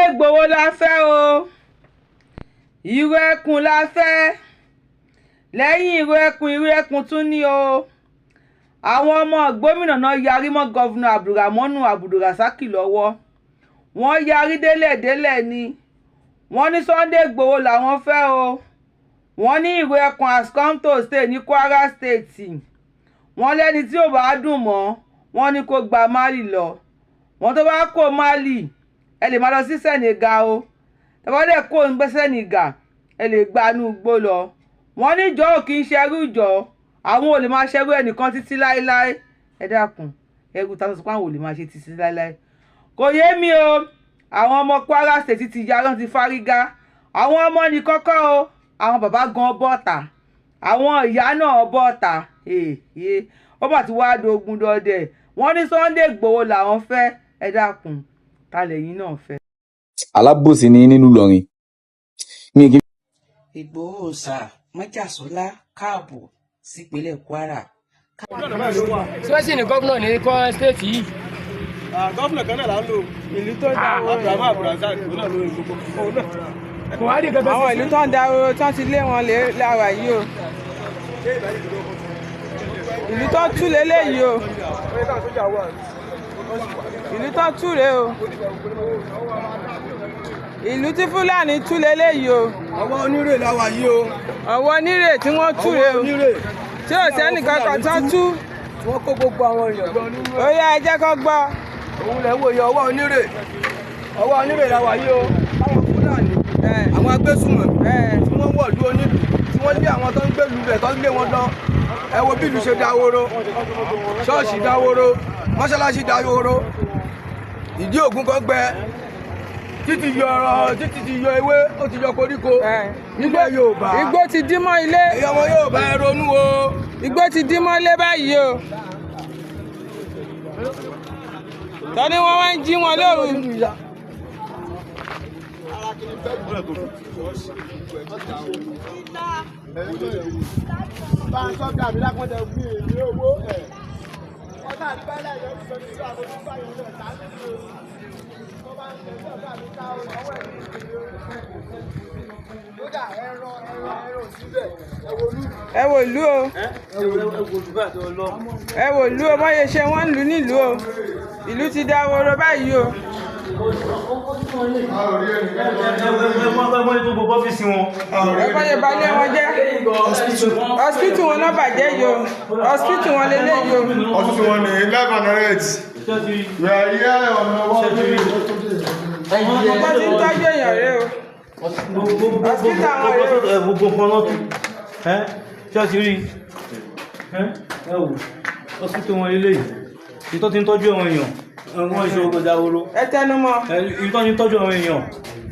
Ìgbòho la fẹ́ o, Ìrù Ẹkùn la fẹ́. Lẹ́yìn Ìrù Ẹkùn, Ìrù Ẹkùn tún ní o. Àwọn ọmọ gómìnà náà yarí mọ́ Governor Abdulramon Abdulrasaq lọ́wọ́. Wọ́n yarí délẹ̀délẹ̀ ni. Wọ́n ní Sunday Ìgbòho làwọn fẹ́ o. Wọ́n ní Ìrù Ẹkùn has come to stay ní Kwara State. Wọ́n lẹ́ni tí ò bá dùn mọ́, wọ́n ní kó gba Mali lọ. Wọ́n tó bá kó Mali, ẹ lè máa lọ sí Senegal o. Tẹ́ bá dẹ̀ kó ń gbé Senegal, ẹ lè gba inú igbó lọ. Wọ́n ní ìjọ ò kì í ṣerú ìjọ, àwọn ò lè máa ṣerú ẹnìkan títí láéláé. Ẹ dákun, ẹrú ta ló sọ pé àwọn ò lè máa ṣe títí láéláé? Kò yé mi o. Àwọn ọmọ Kwara State ti yarí, ti fárígá. Àwọn ọmọ ní kọ́kọ́ o, àwọn bàbá gan bọ́ta, àwọn ìyá náà bọ́ta. Ó mà ti wá dogun dọdẹ. Wọ́n ní Sunday Ìgbòho làwọn fẹ́. Ẹ dákun, ta lẹ́yìn náà fẹ́? Alábòsí ni nílùú Ìlọrin, mi kì í. Ìgbòho òòṣà májàsọ́lá káàbọ̀ sípínlẹ̀ Kwara. Síwẹ́sì ní gómìnà ní kọ́ state yìí. Governor kan náà là ń lò. Ìlú tó dáwọ́. Abdulrahman Abdulrasaq, òun náà lórí gbogbo òun náà. Kò wá ní kankan. Àwọn ìlú tó ń dáwọ́ tó ti lé wọn lé lára yìí o. Ìlú tó tú leléyìí o. Ìlú tó tú rèé o. Ìlú tí Fúlàní tú leléyìí o. Ọwọ́ onírè la wà yìí o. Ọwọ́ onírè tí wọ́n tú rèé o. Onírè. Tí ò sẹ́nì kankan tó tú. Tí wọ́n kó gbogbo àwọn èèyàn lọ nínú. Ó yá, ẹ jẹ́ kó gbọ́. Òun lẹ̀ ń wòye ọwọ́ onírè. Ọwọ́ onírè la wà yìí o. Àwọn Fúlàní, àwọn agbésùmọ̀mí tí wọ́n wọ̀lú onílùú, tí wọ́n lé àwọn tó ń gbèlú rẹ̀, tó ń lé wọn lọ. Ẹ wo bí ìlú ṣe dáwóró. Ṣọ́ọ̀ṣì dáwóró, mọ́ṣáláṣí dáwóró, ìdí ògùn kan gbẹ, títí yọ ọ̀rọ̀, títí ti yọ ewé, ó ti yọ koríko nílẹ̀ Yorùbá. Igbó ti dí mọ́ ilé. Èyí ọmọ Yorùbá, ẹ ronú o. Igbó ti dí mọ́ ilé báyìí o. Tọ́ni wọ́n wá ń jí wọn lóru. Ẹ wò ìlú o, ẹ wò ìlú o, bọ́yẹ ṣe wọ́n ń lù nílùú o. Ìlú ti dáwọ́rọ́ báyìí o. Wọ́n tó gbogbo ọ́fíìsì wọn. Ẹ bọ́yẹ balẹ̀ wọn jẹ́. Hospital wọn náà bàjẹ́ yìí o. Hospital wọn lélẹ́yìí o. Hospital wọn ní live and direct. We are here on the one. Wọ́n ti ń tọ́jú èèyàn rẹ o. Hospital àwọn rẹ o. Gbogbo nǹkan náà tún ṣé ti rí ẹ wò, hospital wọn lélẹ́yìí, ìtọ́ ti ń tọ́jú àwọn èèyàn, wọ́n ìṣòro gbogbo dáwóró. Ẹ tẹnu mọ́. Ìtọ́ ti ń tọ́jú àwọn èèyàn,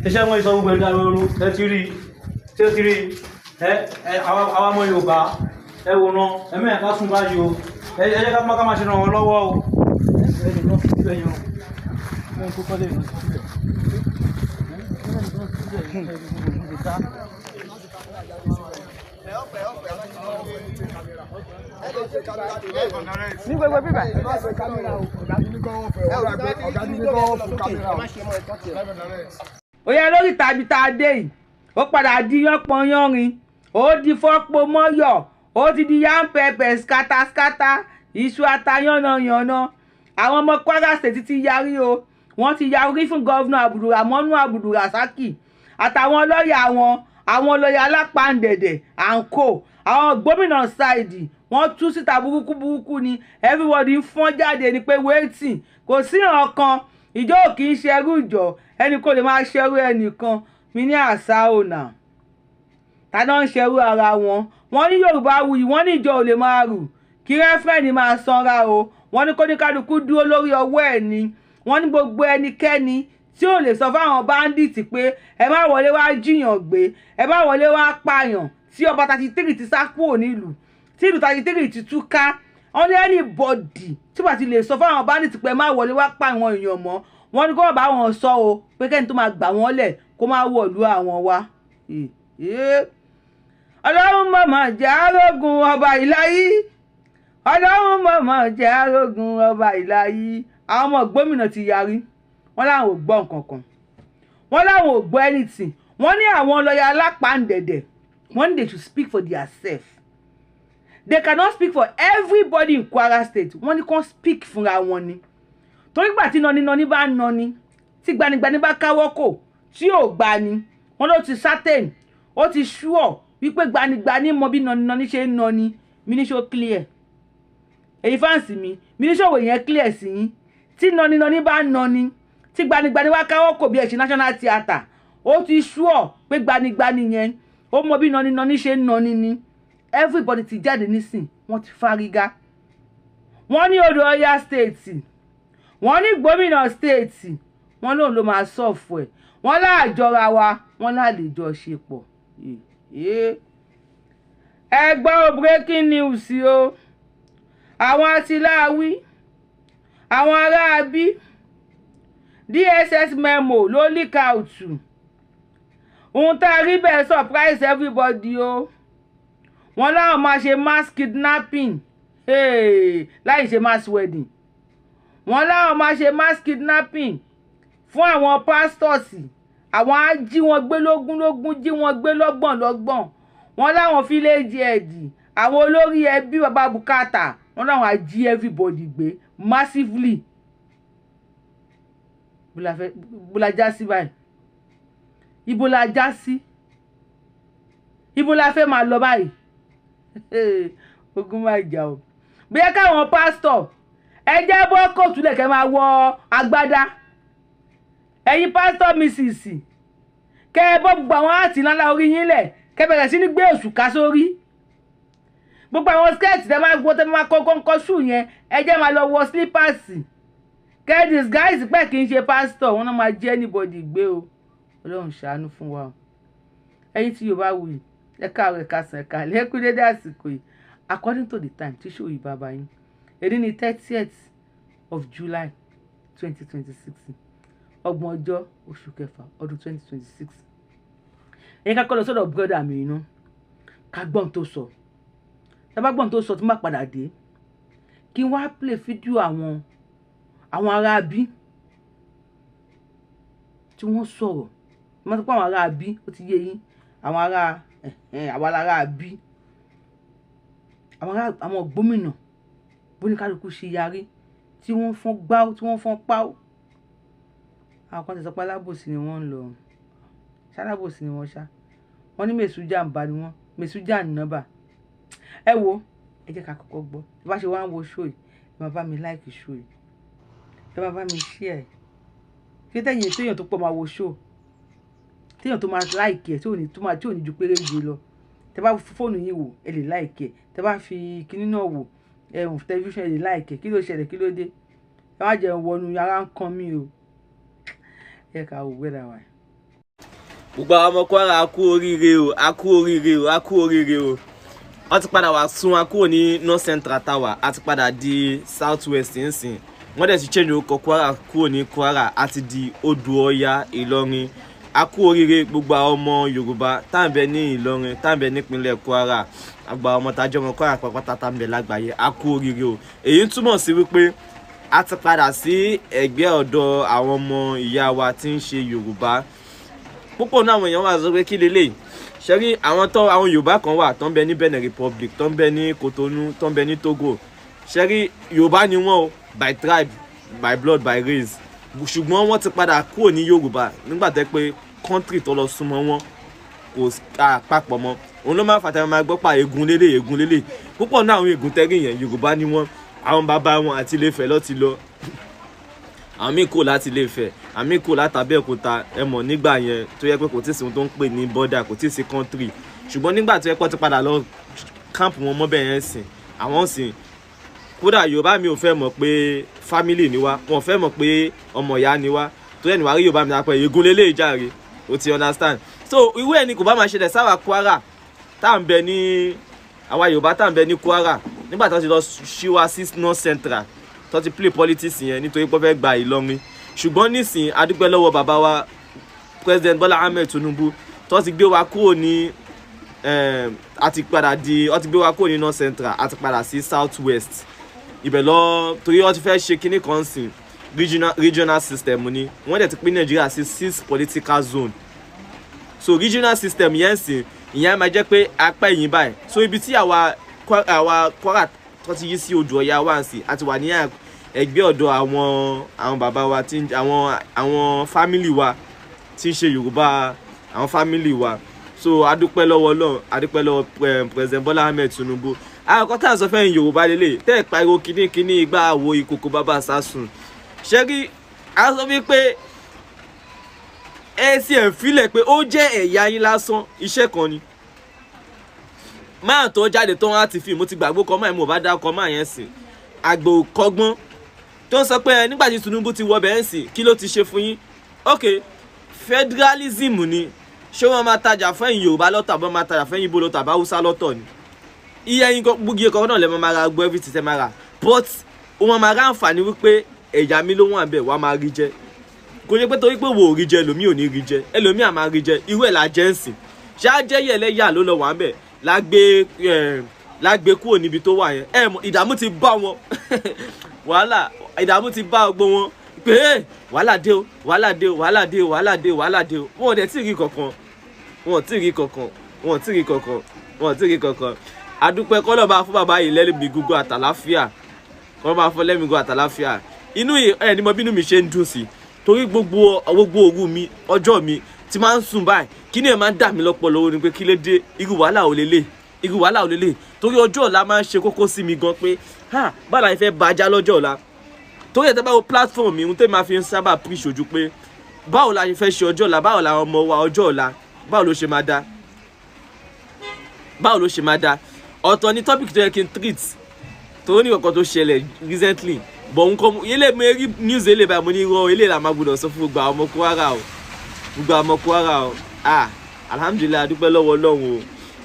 iṣẹ́ wọn ìṣòro gbogbo dáwóró. Ẹ ti rí, ṣé ti rí ẹ? Àwa ọmọ Yorùbá, ẹ wò ná, ẹ mẹ́rin ká sùn báyìí o. Ẹ jẹ́ ká má ṣe ràn wọ́n lọ́wọ́ o. Ẹ nìkan síbẹ̀ yẹn o, ẹ kó kọ́lé ìlú síbẹ̀. Ní gbogbo bíbà. Ó yẹ lórí tàbí tá a dé yìí, ó padà di yánpọnyánrin, ó di fọ́pọ̀ mọ́yọ̀, ó ti di yam pepper skátáskáta, iṣu atayánnayànna. Àwọn ọmọ Kwara State ti yarí o. Wọ́n ti yarí fún Governor Abdulramon Abdulrasaq àtàwọn lọ́ọ̀yà wọn, àwọn lọ́ọ̀yà alápàǹdẹ̀dẹ̀ and co. Àwọn gómìnà ṣáìdì wọ́n tú síta burúkú burúkú ni. Everybody ń fọ́n jáde ni pé waiting, kò sí ọ̀kan. Ìjọ ò kì í ṣerú ìjọ, ẹnì kò lè máa ṣerú ẹnìkan. Mi ní àṣà ọ̀nà ta náà ń ṣerú ara wọn. Wọ́n ní Yorùbá wuyì, wọ́n ní ìjọ ò lè máa rù kí rẹ́fẹ̀rẹ́nì máa sanra o. Wọ́n ní kóníkálukú dúró lórí ọwọ́ ẹ̀ ni. Wọ́n ní gbogbo ẹnikẹ́ni tí ò lè sọ fáwọn báńdíìtì pé ẹ má wọlé wá jiyàn gbé, ẹ má wọlé wá pààyàn, tí ọba 33 ti sá kúrò nílùú, tí ìlú 33 ti túká. Wọ́n ní anybody tí wàá ti lè sọ fáwọn báńdíìtì pé ẹ má wọlé wá pa àwọn èèyàn mọ́, wọ́n ní kó bá wọn sọ o, pé kẹ́ni tó máa gbà wọ́n lẹ̀ kó má wọ̀lú àwọn wa. Ọlọ́run mọ̀mọ́ jẹ́ arógun ọba ìláyí. Ọlọ́run mọ̀mọ́ jẹ́ arógun ọba ìláyí. Àwọn ọmọ gómìnà ti yarí, wọ́n láwọn ò gbọ́ nǹkan kan. Wọ́n láwọn ò gbọ́ anything. Wọ́n ní àwọn lọ́ọ̀yà alápàǹdẹ̀dẹ̀, wọ́n ní they should speak for their self. They cannot speak for everybody in Kwara State. Wọ́n ní kàn speak fúnra wọn ni, torí gbà tí nọni-nọni bá ń nọni, tí gbanigbani bá káwọ́ kò tí ò gbani, wọ́n ló ti certain, ó ti sure wípé gbanigbani mọ bí nọni-nọni ṣe ń nọni. Mi ní ṣó clear? Èyí fans mi, mi ní ṣòwò yẹn clear sí yín? Tí nọni-nọni bá ń nọni, tí gbanigbani wá káwọ́ kò bí ẹ̀sìn National Theatre, ó ti sure pé gbanigbani yẹn, ó mọ bí nọni-nọni ṣe ń nọni ni. Everybody ti jáde nísìn, wọ́n ti fárígá. Wọ́n ní Odò Ọya State, wọ́n ní gómìnà state, wọ́n lóun ló máa solve ẹ̀. Wọ́n láàjọra wa, wọ́n láàlejò ṣe pọ̀. Ẹ gbọ́ o, breaking news o. Àwọn atiláwí, àwọn aráabí, DSS memo ló leak out. Ohun tá a rí bẹ́ẹ̀ surprise everybody o. Wọ́n láwọn máa ṣe mass kidnapping, hey, láì ṣe mass wedding. Wọ́n láwọn máa ṣe mass kidnapping fún àwọn pastors. Àwọn á jí wọn gbé lógún lógún, jí wọn gbé lọ́gbọ̀n lọ́gbọ̀n. Wọ́n láwọn village head, àwọn olórí ẹbí, bàbá bùkátà, wọ́n láwọn á jí everybody gbé massively. Bó la já sí báyìí? Ibo la já sí? Ibo la fẹ́ máa lọ báyìí? Ogun máa jà o. Bóyá káwọn pásítọ̀, ẹ jẹ́ bọ́ kóòtù lẹ̀kẹ́, máa wọ agbádá. Ẹ̀yin pásítọ̀ missus, kẹ́ ẹ bọ́ gbogbo àwọn àti ńláńlá orí yín lẹ̀, kẹ́ bẹ̀rẹ̀ sí ní gbé òṣùká sórí. Gbogbo àwọn skirt tẹ́ máa gbọ́, tẹ́ máa kọ́ kọ́ńkọ́ ṣù yẹn, ẹ jẹ́ máa lọ wọ slippers, kẹ́ ẹ disguise pé kì í ṣe pásítọ̀. Wọn náà máa jẹ́ anybody gbé o. Ọlọ́run ṣàánú fún wa o. Ẹ̀yin tí Yorùbá wù yìí, ẹ káàárọ̀, ẹ káàsán, ẹ káalẹ́, ẹ kú dédé àsìkò yìí according to the time tí ṣòwò yìí bàbá yín. Èyí ni 30th of July 2026, 30 ọjọ́ oṣù kẹfà ọdún 2026. Ẹ̀yin, ká kọ́ lọ sọ́dọ̀ brother mi iná, ká gbọ́n tó sọ. Tá bá gbọ́n tó sọ, tí má padà dé, kí n wá play fídíò àwọn ará bí tí wọ́n sọ̀rọ̀. Wọ́n ti pọ́ àwọn ará bí, ó ti yé yín, àwọn ará àwọn ará bí, àwọn ará àwọn gómìnà, bóníkálukú ṣe yarí tí wọ́n fọ́n gbáó, tí wọ́n fọ́n páó. Àwọn kan ti sọ pé alábòsí ni wọ́n ń lọ ṣalábòsí ni wọ́n ṣá. Wọ́n ní mẹ̀sù jàǹbá ni wọ́n, mẹ̀sù jàǹnàbà. Ẹ wo, ẹ jẹ́ ká kọ́kọ́ gbọ́. Bí bá ṣe wá ń wo show yìí, ẹ máa bá mi like show yìí, ẹ máa bá mi share ẹ̀. Ṣé tẹ̀yìn téèyàn tó pọ̀ máa wo show, téèyàn tó máa like ẹ̀, tí ò ní tó máa tí ò ní ju péréje lọ? Tẹ bá fi fóònù yín wò, ẹ lè like ẹ̀. Tẹ bá fi kinní náà wò, ẹ̀hún tẹlifíṣàn, ẹ lè like ẹ̀. Kí ló ṣẹlẹ̀? Kí ló dé? Ẹ má jẹun wọnú yàrá ń kan mí o. Ẹ ká wò gbẹ́dà wáyé. Gbogbo àwọn ọmọ Kwara, a kú oríire o, a kú oríire o, a kú oríire o. Wọ́n ti padà wá sún wa kúrò ní North Central Tower, a ti padà di South West nsìn. Wọ́n dẹ̀ ti change orúkọ Kwara kúrò ní Kwara, a ti di Odò Ọya Ìlọrin. A kú oríire, gbogbo àwọn ọmọ Yorùbá tá à ń bẹ ní Ìlọrin, tá à ń bẹ nípínlẹ̀ Kwara, àgbà ọmọ tájọ́ ọmọ Kwara pápátá tá à ń bẹ lágbàáyé, a kú oríire o. Èyí ń túmọ̀ sí wípé a ti padà sí ẹ̀gbẹ́ ọ̀dọ̀ àwọn ọmọ ìyá wa tí ń ṣe Yorùbá. Púpọ̀ náà àwọn èèyàn wà sọ pé kí lélẹ̀ ṣẹ́rí. Àwọn tó àwọn Yorùbá kan wà tó ń bẹ ní Benin Republic, tó ń bẹ ní Cotonou, tó ń bẹ ní Togo. Ṣẹ́rí, Yorùbá ni wọ́n o, by tribe, by blood, by race, ṣùgbọ́n wọ́n ti padà kúrò ní Yorùbá nígbà tẹ́ pé country tó lọ súnmọ́ wọn kò papọ̀ mọ́. Òun ló máa ń fàtàwọn máa gbọ́ pa ègún lélẹ̀, ègún lélẹ̀. Púpọ̀ náà àwọn ègún tẹ́rì yẹn, Yorùbá ni wọ́n. Àwọn bàbá wọn àti Ilé-Ifẹ̀ ló ti lọ. Àwọn míì kò láti Ilé-Ifẹ̀, àwọn míì kò láti Abẹ́òkúta. Ẹ mọ̀ nígbà yẹn tó yẹ pé kò tí ì sí ohun tó ń pè ní border, kò tí ì sí country. Ṣùgbọ́n nígbà tó yẹ pé wọ́n ti padà lọ camp wọn mọ́bẹ̀ yẹn sìn, àwọn sìn kódà Yorùbá mi ò fẹ́ mọ̀ pé family ni wá, wọn ò fẹ́ mọ̀ pé ọmọ ìyá ni wá. Tó yẹ ní wàá rí Yorùbá mi lápẹ́ ègún lélẹ̀ ìjàre, o ti understand. So irú ẹ̀ ni kò bá máa ṣẹlẹ̀ sáwà Kwara tá à ń bẹ ní, àwa Yorùbá tá à ń bẹ ní Kwara, nígbà tó ti lọ ṣí wa sí North Central, tó ti play politics yẹn nítorí pé ó fẹ́ gba Ìlọrin. Ṣùgbọ́n nísìn, a dúpẹ́ lọ́wọ́ bàbá wa President Bola Ahmed Tinubu tó ti gbé wa kúrò ní, a ti padà di, ó ti gbé wa kúrò ní North Central, a ti padà sí South West. Ibẹ̀ lọ torí ó ti fẹ́ ṣe kinní kan sìn. Regional system ni wọ́n dẹ̀ ti pín Nàìjíríà sí six political zone. So regional system yẹn sì, ìyẹn máa jẹ́ pé apá ẹ̀yìn báyìí, so ibi tí àwa Kwara tó ti yí sí odò Ọya wá sí, àti wà ní ẹgbẹ́ ọ̀dọ̀ àwọn bàbá wa tí àwọn family wa tí ń ṣe Yorùbá, àwọn family wa. So adúpẹ́ lọ́wọ́ Ọlọ́run, adúpẹ́ lọ́wọ́ President Bola Ahmed Tinubu. Àkọ́kọ́ tá à ń sọ fẹ́yìn Yorùbá lélẹ̀ tẹ́ ẹ̀ pariwo kíní kíní igbá àwo ìkòkò bàbá sásùn ṣẹ́rí, a sọ wípé ẹ sì ẹ̀ filẹ̀ pé ó jẹ́ ẹ̀yà yín lásán, iṣẹ́ kan ni. Máa tó jáde tó wọ́n á ti fi mo ti gbàgbó kọ́ máa mo bá dá ọkọ̀ máa yẹn sìn àgbò kọ́gbọ́n tó ń sọ pé nígbà tí Tinubu ti wọ bẹ́ẹ̀ sìn, kí ló ti ṣe fún yín? Ok, federalism ni. Ṣé wọ́n máa tajà fún ẹ̀yin Yorùbá lọ́tọ̀, àbọ̀ máa tajà fún ẹ̀yin Ìgbò lọ́tọ̀, àbá Haúsá lọ́tọ̀ ni? Iye ẹ̀yin gbogbo ẹ̀kọ́ náà lè máa ra gbọ́ everything tẹ́ máa rà, but wọ́n máa ra àǹfààní wípé ẹ̀yà mi ló wà bẹ́ẹ̀, wàá máa rí jẹ. Kò ní pé torí pé wò ó rí jẹ, ẹlòmíì ò ní rí jẹ, ẹlòmíì à máa rí jẹ. Irú ẹ̀ la jẹ́ ń sìn. Ṣé á jẹ́ yẹ̀lẹ́yà ló lọ wà ń bẹ̀ lágbé kúrò níbi tó wà yẹn? Ẹ mọ̀ ìdààmú ti bá wọn, wàhálà ìdààmú ti bá ọgbọ́n wọn pé wàhálà dé o, wàhálà dé o, wàhálà dé o, wàhálà dé o, wàhálà dé o. Wọn ò dẹ̀ tí ì rí kankan, wọn ò tí ì rí kankan, wọn ò tí ì rí kankan, wọn ò tí ì rí kankan. Adúpẹ́ kọ́lọ́ bá fún bàbá yìí lẹ́lẹ́mìí gígùn àtàláfíà, kọ́lọ́ bá fún lẹ́mìí gígùn àtàláfíà. Inú ẹ̀ ní mo bínú mi ṣe ń dùn sí, torí gbogbo òru mi, ọjọ́ mi tí máa ń sùn báyìí, kí ni ẹ̀ máa ń dà mí lọ́pọlọ ni pé kí ló dé, irú wàhálà ò lélẹ̀, irú wàhálà ò lélẹ̀. Torí ọjọ́ ọ̀la máa ń ṣe kókó sí mi gan pé ha, báwo la fẹ́ bàjá lọ́jọ́ ọ̀la? Torí ẹ̀ tẹ́ bá wo platform mi, ohun tẹ́ máa fi ń sábà preach ojú pé báwo la fẹ́ ṣe ọjọ́ ọ̀la, báwo làwọn ọmọ wa ọjọ́ ọ̀la, báwo ló ṣe máa dá, báwo ló ṣe máa dá. Ọ̀tọ̀ ni topic tó yẹ kí n treat, torí ní kankan tó ṣẹlẹ̀ recently, but nǹkan ilé mi rí news ilé báyìí, mo ní irọ́ ilé la máa gbọ́dọ̀ sọ fún gbogbo àwọn ọmọ Kwara o, gbogbo àwọn ọmọ Kwara o. Ah, alhamdulilayi, adúpẹ́ lọ́wọ́ Ọlọ́run o.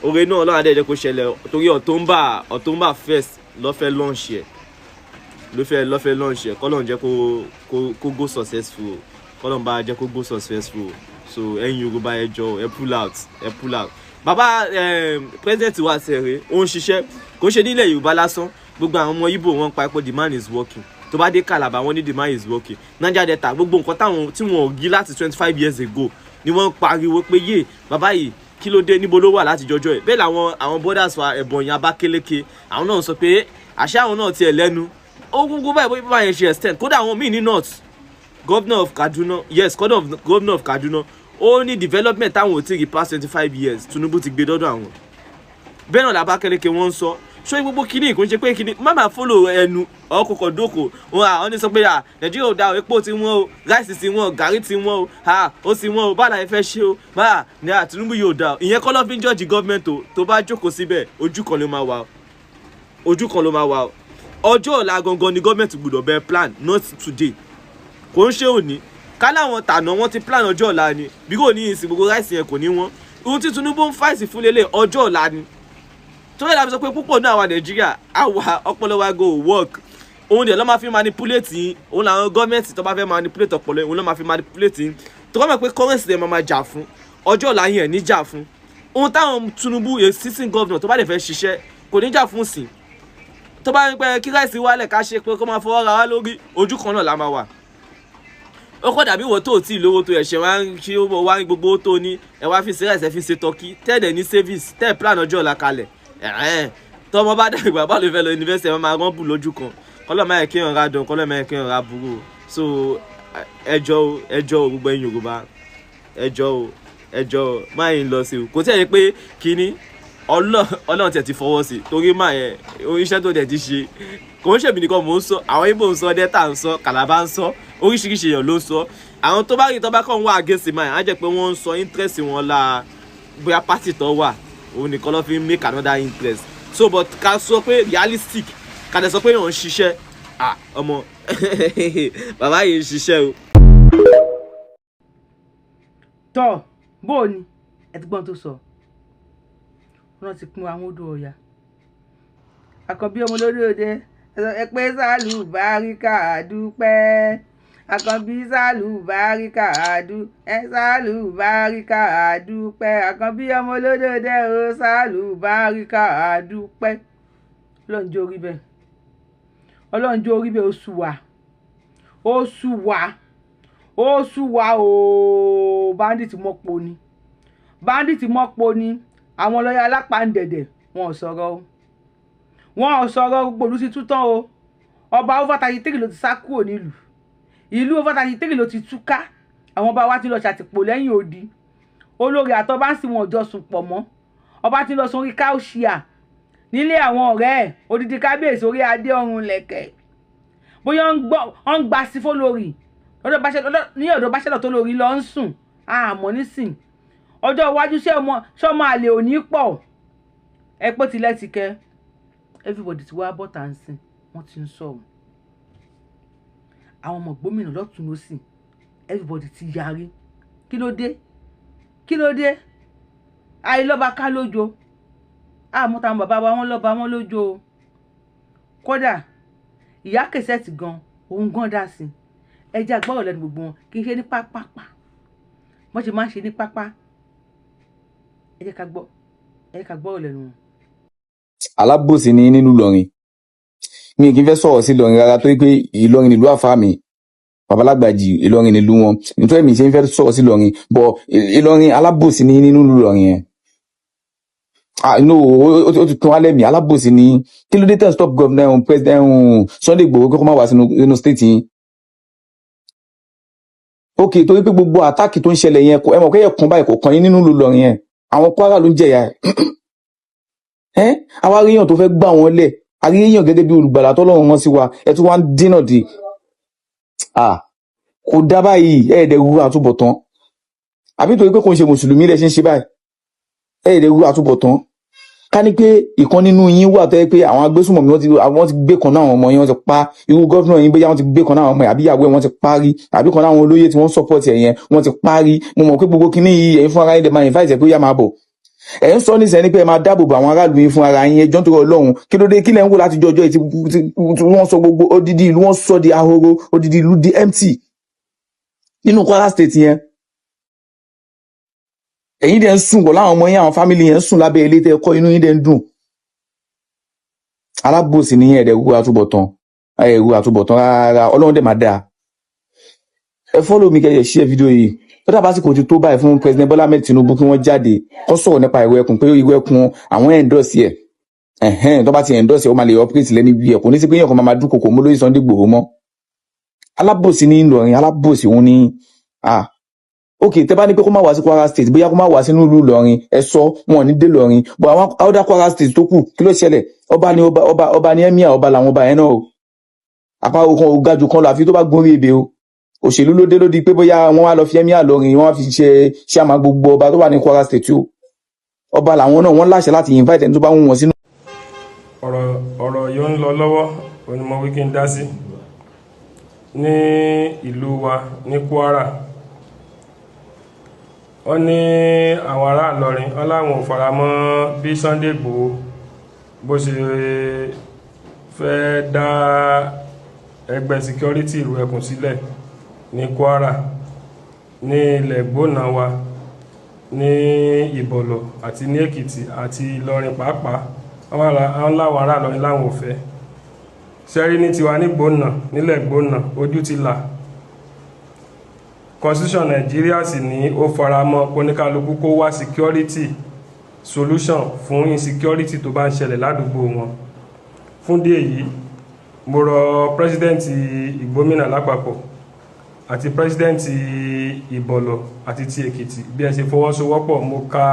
Oore náà Ọlọ́run adé jẹ́ kó ṣẹlẹ̀, torí October 1st ló fẹ́ launch ẹ̀, ló fẹ́ launch ẹ̀. Kọ́lọ́n jẹ́ kó go successful, kọ́lọ́n bá jẹ́ kó go successful. So ẹ̀yin Yorùbá, ẹ jọ̀ọ́, ẹ pull out, ẹ pull out. Bàbá president wa sẹ̀rẹ̀, ó ń ṣiṣẹ́, kò ṣe nílẹ̀ Yorùbá lásán. Gbogbo àwọn ọmọ Ìgbò wọn pa epo, the man is working. Tó bá dé Calabar, wọ́n ní the man is working. Niger Delta, gbogbo nǹkan táwọn tí wọn ò rí láti 25 years ago ni wọ́n pariwo pé yé bàbá yìí, kí ló dé, níbo ló wà láti jọjọ́ ẹ̀? Bẹ́ẹ̀ làwọn àwọn borders wa, Ebonyi, Abakaliki, àwọn náà sọ pé àṣẹ àwọn náà tiẹ̀ lẹ́nu ó gúngún báyìí bóyá báyẹn ṣe extend. Kódà àwọn míì ní north, governor of Kaduna, yes, governor of Kaduna, ó ní development táwọn ò tí rí past 25 years, Tinubu ti gbé dọ́dọ̀ àwọn. Bẹ́ẹ̀ náà l'Abakaliki wọ́n ń sọ. Ṣé gbogbo kíní kò ń ṣe pé kíní má máa follow ẹnu ọkọ̀ọ̀kọ̀ dóko wọn àwọn ní sọ pé à Nàìjíríà ò da o, epo ti wọ́n o, ráìsì ti wọ́n o, gàrí ti wọ́n o, ha ó ti wọ́n o, báà láì fẹ́ ṣe o, báà ní à Tinubu yóò da o. Ìyẹn kọ́ ló fi ń judge government o. Tó bá jókòó síbẹ̀, ojú kan ló máa wà o, ojú kan ló máa wà o. Ọjọ́ ọ̀la gangan ni government gbọ́dọ̀ bẹ plan, not today. Kò ń ṣe òní ká láwọn tànà wọ́n ti plan ọjọ́ ọ̀la ni, bí kò ní ìsìn gbogbo ráìsì yẹn kò ní wọ́n. Ohun tí Tinubu ń fàìsì fún lélẹ̀ ọjọ́ ọ̀la ni. Torí ẹ̀ la fi sọ pé púpọ̀ náà àwa Nàìjíríà, àwa ọpọlọ wa go work. Òun dẹ̀ ló máa fi manipulate yín. Òun làwọn gọ́ọ̀mẹ̀ntì tó bá fẹ́ manipulate ọpọlọ yín, òun ló máa fi manipulate yín. Tó bá mọ̀ pé currency dẹ̀ máa jà fún ọjọ́ ọ̀la yẹn ní jà fún. Ohun táwọn Tinubu, a sitting governor, tó bá dẹ̀ fẹ́ ṣiṣẹ́, kò ní jà fún sìn. Tó bá ń pẹ́ kí ráìsì wálẹ̀, ká ṣe pé kó máa fọwọ́ ra wá lórí, ojú kan náà la máa wà. Ó kọ́ dàbí ìwọ tó tí lówó tó ẹ̀ṣẹ̀ wá ń ṣe wá ń gbogbo tó ní ẹ wá fi ṣe ráìsì, ẹ fi ṣe tọ́kí, tẹ́ẹ̀dẹ̀ ní service, tẹ́ẹ̀ plan ọjọ́ ọ̀la kalẹ̀. Tọmọ bá dàgbà, bá lè fẹ́ lọ yunifásitì, ẹ máa rán bù lójú kan. Kọ́lọ́ máa yẹ kí èèyàn ra dùn, kọ́lọ́ máa yẹ kí èèyàn ra burú. So ẹ jọ̀ọ́, ẹ jọ̀ọ́, gbogbo ẹ̀yin Yorùbá, ẹ jọ̀ọ́, ẹ jọ̀ọ́, má yín lọ sí o. Kò tí ẹ yẹ pé kínní Ọlọ́run tiẹ̀ ti fọwọ́ sí, torí má yẹ iṣẹ́ tó dẹ̀ ti ṣe. Kò ń ṣèmi nìkan mò ń sọ, àwọn Ìgbò ń sọ, Delta ń sọ, Calabar ń sọ, oríṣiríṣi èèyàn ló ń sọ. Àwọn tó bá rí tó bá kàn wá against man, á jẹ́ pé wọ́n ń sọ interest wọn la bóyá party tó wà, òun nìkan ló fi ń make another interest. So but ká sọ pé realistic, ká dẹ̀ sọ pé èèyàn ń ṣiṣẹ́, ah ọmọ bàbá yìí ń ṣiṣẹ́ o. Tọ́ bó o ní ẹ ti gbọ́n tó sọ, wọ́n ti pín àwọn odò Ọya. Àkànbí ọmọ lórí òde, ẹ pé sálù báríkà àdúpẹ́. Àkànbí sálù báríkà àdú ẹ sálù báríkà àdúpẹ́. Àkànbí ọmọ lórí òde o, sálù báríkà àdúpẹ́. Ọlọ́run jẹ́ orí bẹ́ẹ̀, Ọlọ́run jẹ́ orí bẹ́ẹ̀. Oṣù wa Ó sú wa, ó sú wa ooo. Bandit mọ́po ni, bandit mọ́po ni. Àwọn lọ́yà alápàǹdẹ̀dẹ̀ wọn ò sọ̀rọ̀ o, wọn ò sọ̀rọ̀. Gbogbo ìlú ti tú tán o. Ọba over 33 ló ti sá kúrò nílùú, ìlú over 33 ló ti túká. Àwọn ọba wa ti lọ ṣàtìpó lẹ́yìn odi. Olórí àtọba ń sìn wọn jọ sùn pọ̀ mọ́. Ọba ti lọ sórí káùṣíà nílé àwọn ọ̀rẹ́ ẹ̀. Odidi kábíyèsí orí adé ọrùn lẹ̀kẹ̀, bóyá ó ń gba sí fólórí ní ọ̀dọ̀ báṣẹ́lọ̀ tó lórí lọ ń sùn. Àmọ́ nísìn ọjọ́ iwájú, ṣé ọmọ àlè ò ní pọ̀? Ẹ pé tilẹ̀ ti kẹ́. Everybody ti wá bọ́tà ń sìn, wọ́n ti ń sọ̀rọ̀. Àwọn ọmọ gómìnà lọ́tún lọ́sìn, everybody ti yarí. Kí ló dé? Kí ló dé? Àìlọ́ba ká lójo. Àmọ́ táwọn bàbá wa wọ́n lọ́ba wọn lójo o. Kódà ìyá kẹsẹ̀tì gan, òun gan dá sí. Ẹ jẹ́ àgbọ̀rọ̀ lẹ́nu gbogbo wọn. Kì í ṣe ní pápápá wọ́n ṣe máa ń ṣe ní pápá. Ẹ jẹ́ ká gbọ́, ẹ jẹ́ ká gbọ́rọ̀ lẹ́nu wọn. Alábòsí ní nínú Ìlọrin. Mi kì í fẹ́ sọ̀rọ̀ sí Ìlọrin rárá, torí pé Ìlọrin nílùú àfáà mi, babalágbàjì. Ìlọrin nílùú wọn, nítorí mi ṣe ń fẹ́ sọ̀rọ̀ sí Ìlọrin bọ̀. Ìlọrin, alábòsí ní nínú Ìlọrin yẹn. Ah no, ó ti tún alẹ́ mi. Alábòsí ní. Kí ló dé tẹ̀ stop governor, president Sunday Igboho kó má wá sínú state yín? Ok, torí pé gbogbo attack tó ń ṣẹlẹ̀ yẹn, ẹ mọ̀ pé ẹ̀kan báyìí kò kàn yín nínú ìlú Ìlọrin yẹn. Àwọn Kwara ló ń jẹ̀yà ẹ̀. Àwa ríyàn tó fẹ́ gbà wọ́n lẹ̀, àríyàn gẹ́gẹ́ bí olùgbàlà tọ́lọ́run wọn sí wa, ẹ tún wá ń dínà dé. Ah, kò dá báyìí. Ẹ ẹ̀ẹ́dẹ̀ ru àtúbọ̀tán, àbí torí pé kò ń ṣe mùsùlùmí lẹ ṣe ń ṣe báyìí? Ẹ ẹ̀ẹ́dẹ̀ ru àtúbọ̀tán. Ká ní pé ìkan nínú yín wà tó yẹ pé àwọn agbésùnmọ̀mí wọ́n ti gbé kan náà àwọn ọmọ yín, wọ́n ti pa irú governor yín, bóyá wọ́n ti gbé kan náà àwọn ọmọ yẹn, àbí ìyàwó ẹ̀ wọ́n ti parí, àbí kan náà àwọn olóyè tí wọ́n support ẹ̀ yẹn wọ́n ti parí. Mo mọ̀ pé gbogbo kinní yìí, ẹ̀yin fún ara yín lè máa invite ẹ̀ pé ó yá, máa bọ̀. Ẹ̀ ń sọ nísìnyí pé ẹ máa dáàbò bo àwọn aráàlú yín fún ara yín. Ẹjọ́, nítorí Ọlọ́run, kí ló dé? Kí lẹ̀ ń wò láti jọjọ́ yìí tí wọ́n sọ gbogbo odidi ìlú, wọ́n sọ di ahoro, odidi ìlú di empty nínú Kwara State yẹn? Ẹ̀yin dẹ̀ ń sùn pọ̀ láwọn ọmọ yín, àwọn family yẹn ń sùn lábẹ́ ilé tẹ́ ẹ kọ́, inú yín dẹ̀ ń dùn. Alábòsí ní ẹ̀ẹ́dẹ̀ rú àtúbọ̀tán, ẹ̀rú àtúbọ̀tán rárá. Ọlọ́run dẹ̀ máa dáa. Ẹ follow mi, kẹ́ ẹ share fídíò yìí. Ó dàbá sì kò ti tó báyìí fún President Bola Ahmed Tinubu kí wọ́n jáde kó sọ̀rọ̀ nípa ìró ẹkùn, pé ìró ẹkùn àwọn endorse ẹ̀. Ẹ̀hẹ́n, tó bá ti endorse ẹ̀, ó máa lè operate lẹ́ni bí ẹ̀. Kò ní sí pé èèyàn kan máa dúnkokò mọ́ lórí Sunday Igboho mọ́. Alábòsí ní Ìlọrin, alábòsí òun ní. Ah ok, tẹ bá ní pé kó má wá sí Kwara State, bóyá kó má wá sínú ìlú Ìlọrin, ẹ sọ wọn ò ní dé Ìlọrin, but àwọn other Kwara State tó kù, kí ló ṣẹlẹ̀? Ọba ni ọba, ọba, ọba ni emir, ọba làwọn ọba yẹn náà o. Apá kan ò ga jù kan lọ, àfi tó bá gún orí ebè o. Òṣèlú ló dé, ló di pé bóyá wọn wá lọ fi emir lọrin, wọn wá fi ṣe ṣíàmà gbogbo ọba tó wà ní Kwara State o. Ọba làwọn náà, wọn láṣẹ láti invite ẹni tó bá wù wọn sínú. Ọ̀rọ̀ yóò ń lọ lọ́wọ́ onímọ̀ wí kí n dá sí ní ìlú wa ní Kwara. Wọ́n ní àwọn ará Ìlọrin wọ́n láwọn ò fara mọ́ bí Sunday Igboho bó ṣe fẹ́ dá ẹgbẹ́ security ìlú ẹkùn sílẹ̀ ní Kwara, ní ilẹ̀ gbóná wa, ní Ìbọ̀lọ̀ àti ní Èkìtì àti Ìlọrin pàápàá. Àwọn láwọn ará Ìlọrin láwọn ò fẹ́ sẹ́rí ní tiwa ní gbóná, nílẹ̀ gbóná. Ojú ti là. Constitution Nàìjíríà sì ní ó faramọ́ kóníkálukú kó wá security solution fún insecurity tó bá ń ṣẹlẹ̀ ládùúgbò wọn. Fún díẹ̀ yìí, mo rọ president Ìgbómìnà lápapọ̀ àti president Ìbọ̀lọ̀ àti ti Èkìtì, bí ẹ ṣe fọwọ́sowọ́pọ̀, mo ka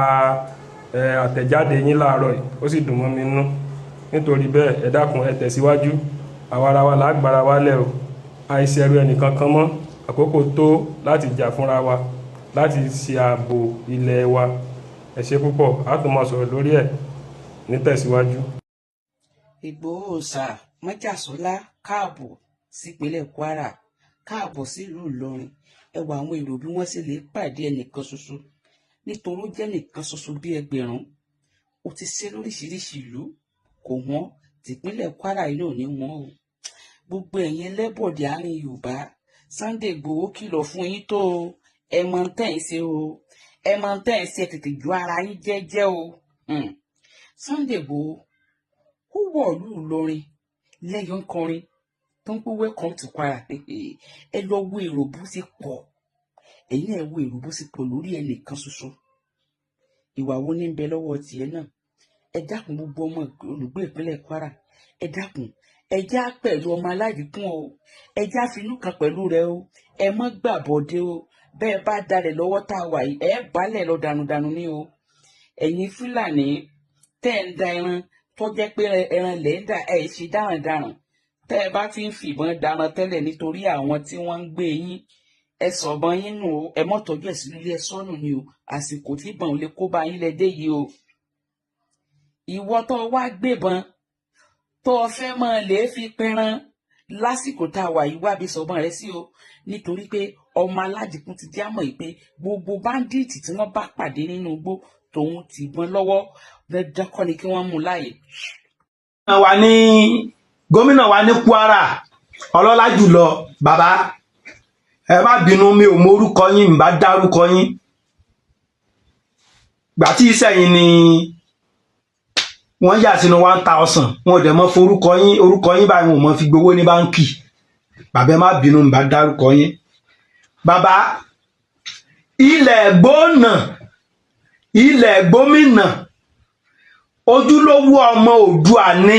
àtẹ̀jáde yín láàárọ̀ yìí, ó sì dùn mọ́ mi nínú. Nítorí bẹ́ẹ̀, ẹ dákun, ẹ tẹ̀síwájú. Àwa ara wa lágbára wálẹ̀ o, àìsẹ̀rù ẹnìkan kan mọ́. Àkókò tó láti jà fúnra wa, láti ṣe ààbò ilẹ̀ wa. Ẹ ṣé púpọ̀. A tún máa sọ̀rọ̀ lórí ẹ̀ nítẹ̀síwájú. Ìgbòho òòṣà májàsọ́lá, káàbọ̀ sípínlẹ̀ Kwara, káàbọ̀ sílùú Ìlọrin. Ẹ wo àwọn èrò bí wọ́n sì lè pàdé ẹnìkan ṣoṣo, nítorí ó jẹ́ nìkan ṣoṣo bí ẹgbẹ̀rún. Ó ti ṣe lóríṣiríṣi ìlú, kò wọ́n tìpínlẹ̀ Kwara yìí náà ní wọ́n o. Gbogbo ẹ̀yin ẹlẹ́bọ̀dẹ̀ àárín Yorùbá, Sunday Igboho kìlọ̀ fún yín tó o. Ẹ mọ tẹ́ ẹ̀ ṣe o, ẹ mọ tẹ́ ẹ̀ ṣe, tètè ju ara yín jẹ́jẹ́ o. Sunday Igboho, ó wọ̀lú Ìlọrin lẹ́yọ̀ ń kọrin. Tó ń pé welcome to Kwara. Ẹ lọ wo èrò bó ṣe pọ̀, ẹ̀yin náà wo èrò bó ṣe pọ̀ lórí ẹnìkan ṣoṣo. Ìwà wo ní ń bẹ lọ́wọ́ tiẹ̀ náà? Ẹ dákun, gbogbo ọmọ olùgbé ìpínlẹ̀ Kwara, ẹ dákun, ẹ já pẹ̀lú ọmọ aládìkún o, ẹ já finú kan pẹ̀lú rẹ o, ẹ mọ́ gbàbọ̀dé o. Bẹ́ẹ̀ bá dalẹ̀ lọ́wọ́ tá a wà yìí, ẹ balẹ̀ lọ dànùdànù ní o. Ẹ̀yin Fúlàní tẹ́ ẹ̀ ń da ẹran tó jẹ́ pé ẹran lẹ̀ ń dà, ẹ̀ ṣe dáràndáràn. Tẹ́ ẹ bá ti ń fìbọn daran tẹ́lẹ̀ nítorí àwọn tí wọ́n ń gbé yín, ẹ sọ̀bọn yín nù o, ẹ mọ́ tọ́jú ẹ̀ sínú ilé, ẹ sọ́nù ni o. Àsìkò tí ìbọn ò lè kó bá yín lẹ dé yìí o. Ìwọ tó wá gbébọn tó o fẹ́ mọ́ lè fi pẹran lásìkò tá a wà yìí, wábi sọ̀bọn rẹ sí o, nítorí pé ọmọ aládìkún ti já mọ̀ yìí pé gbogbo báńdíìtì tí wọ́n bá pàdé nínú igbó tòun ti gbọ́n lọ́wọ́, dandan kọ́ ni kí wọ́n mú un láàyè. Wa ní gómìnà wa ní Kwara, ọlọ́lá jùlọ bàbá, ẹ má bínú, mi ò mọ orúkọ yín, mi bá dárúkọ yín. Gbà tí ìsẹ̀yìn ni wọ́n yà sínú 1000, wọn ò dẹ̀ mọ́ forúkọ yín, orúkọ yín báyìí wọn ò mọ́ fi gbowó ní báńkì. Bàbá, ẹ má bínú, mi bá dárúkọ yín. Bàbá, ilẹ̀ gbóná, ilẹ̀ gómìnà, ojúlówó ọmọ Oòduà ni,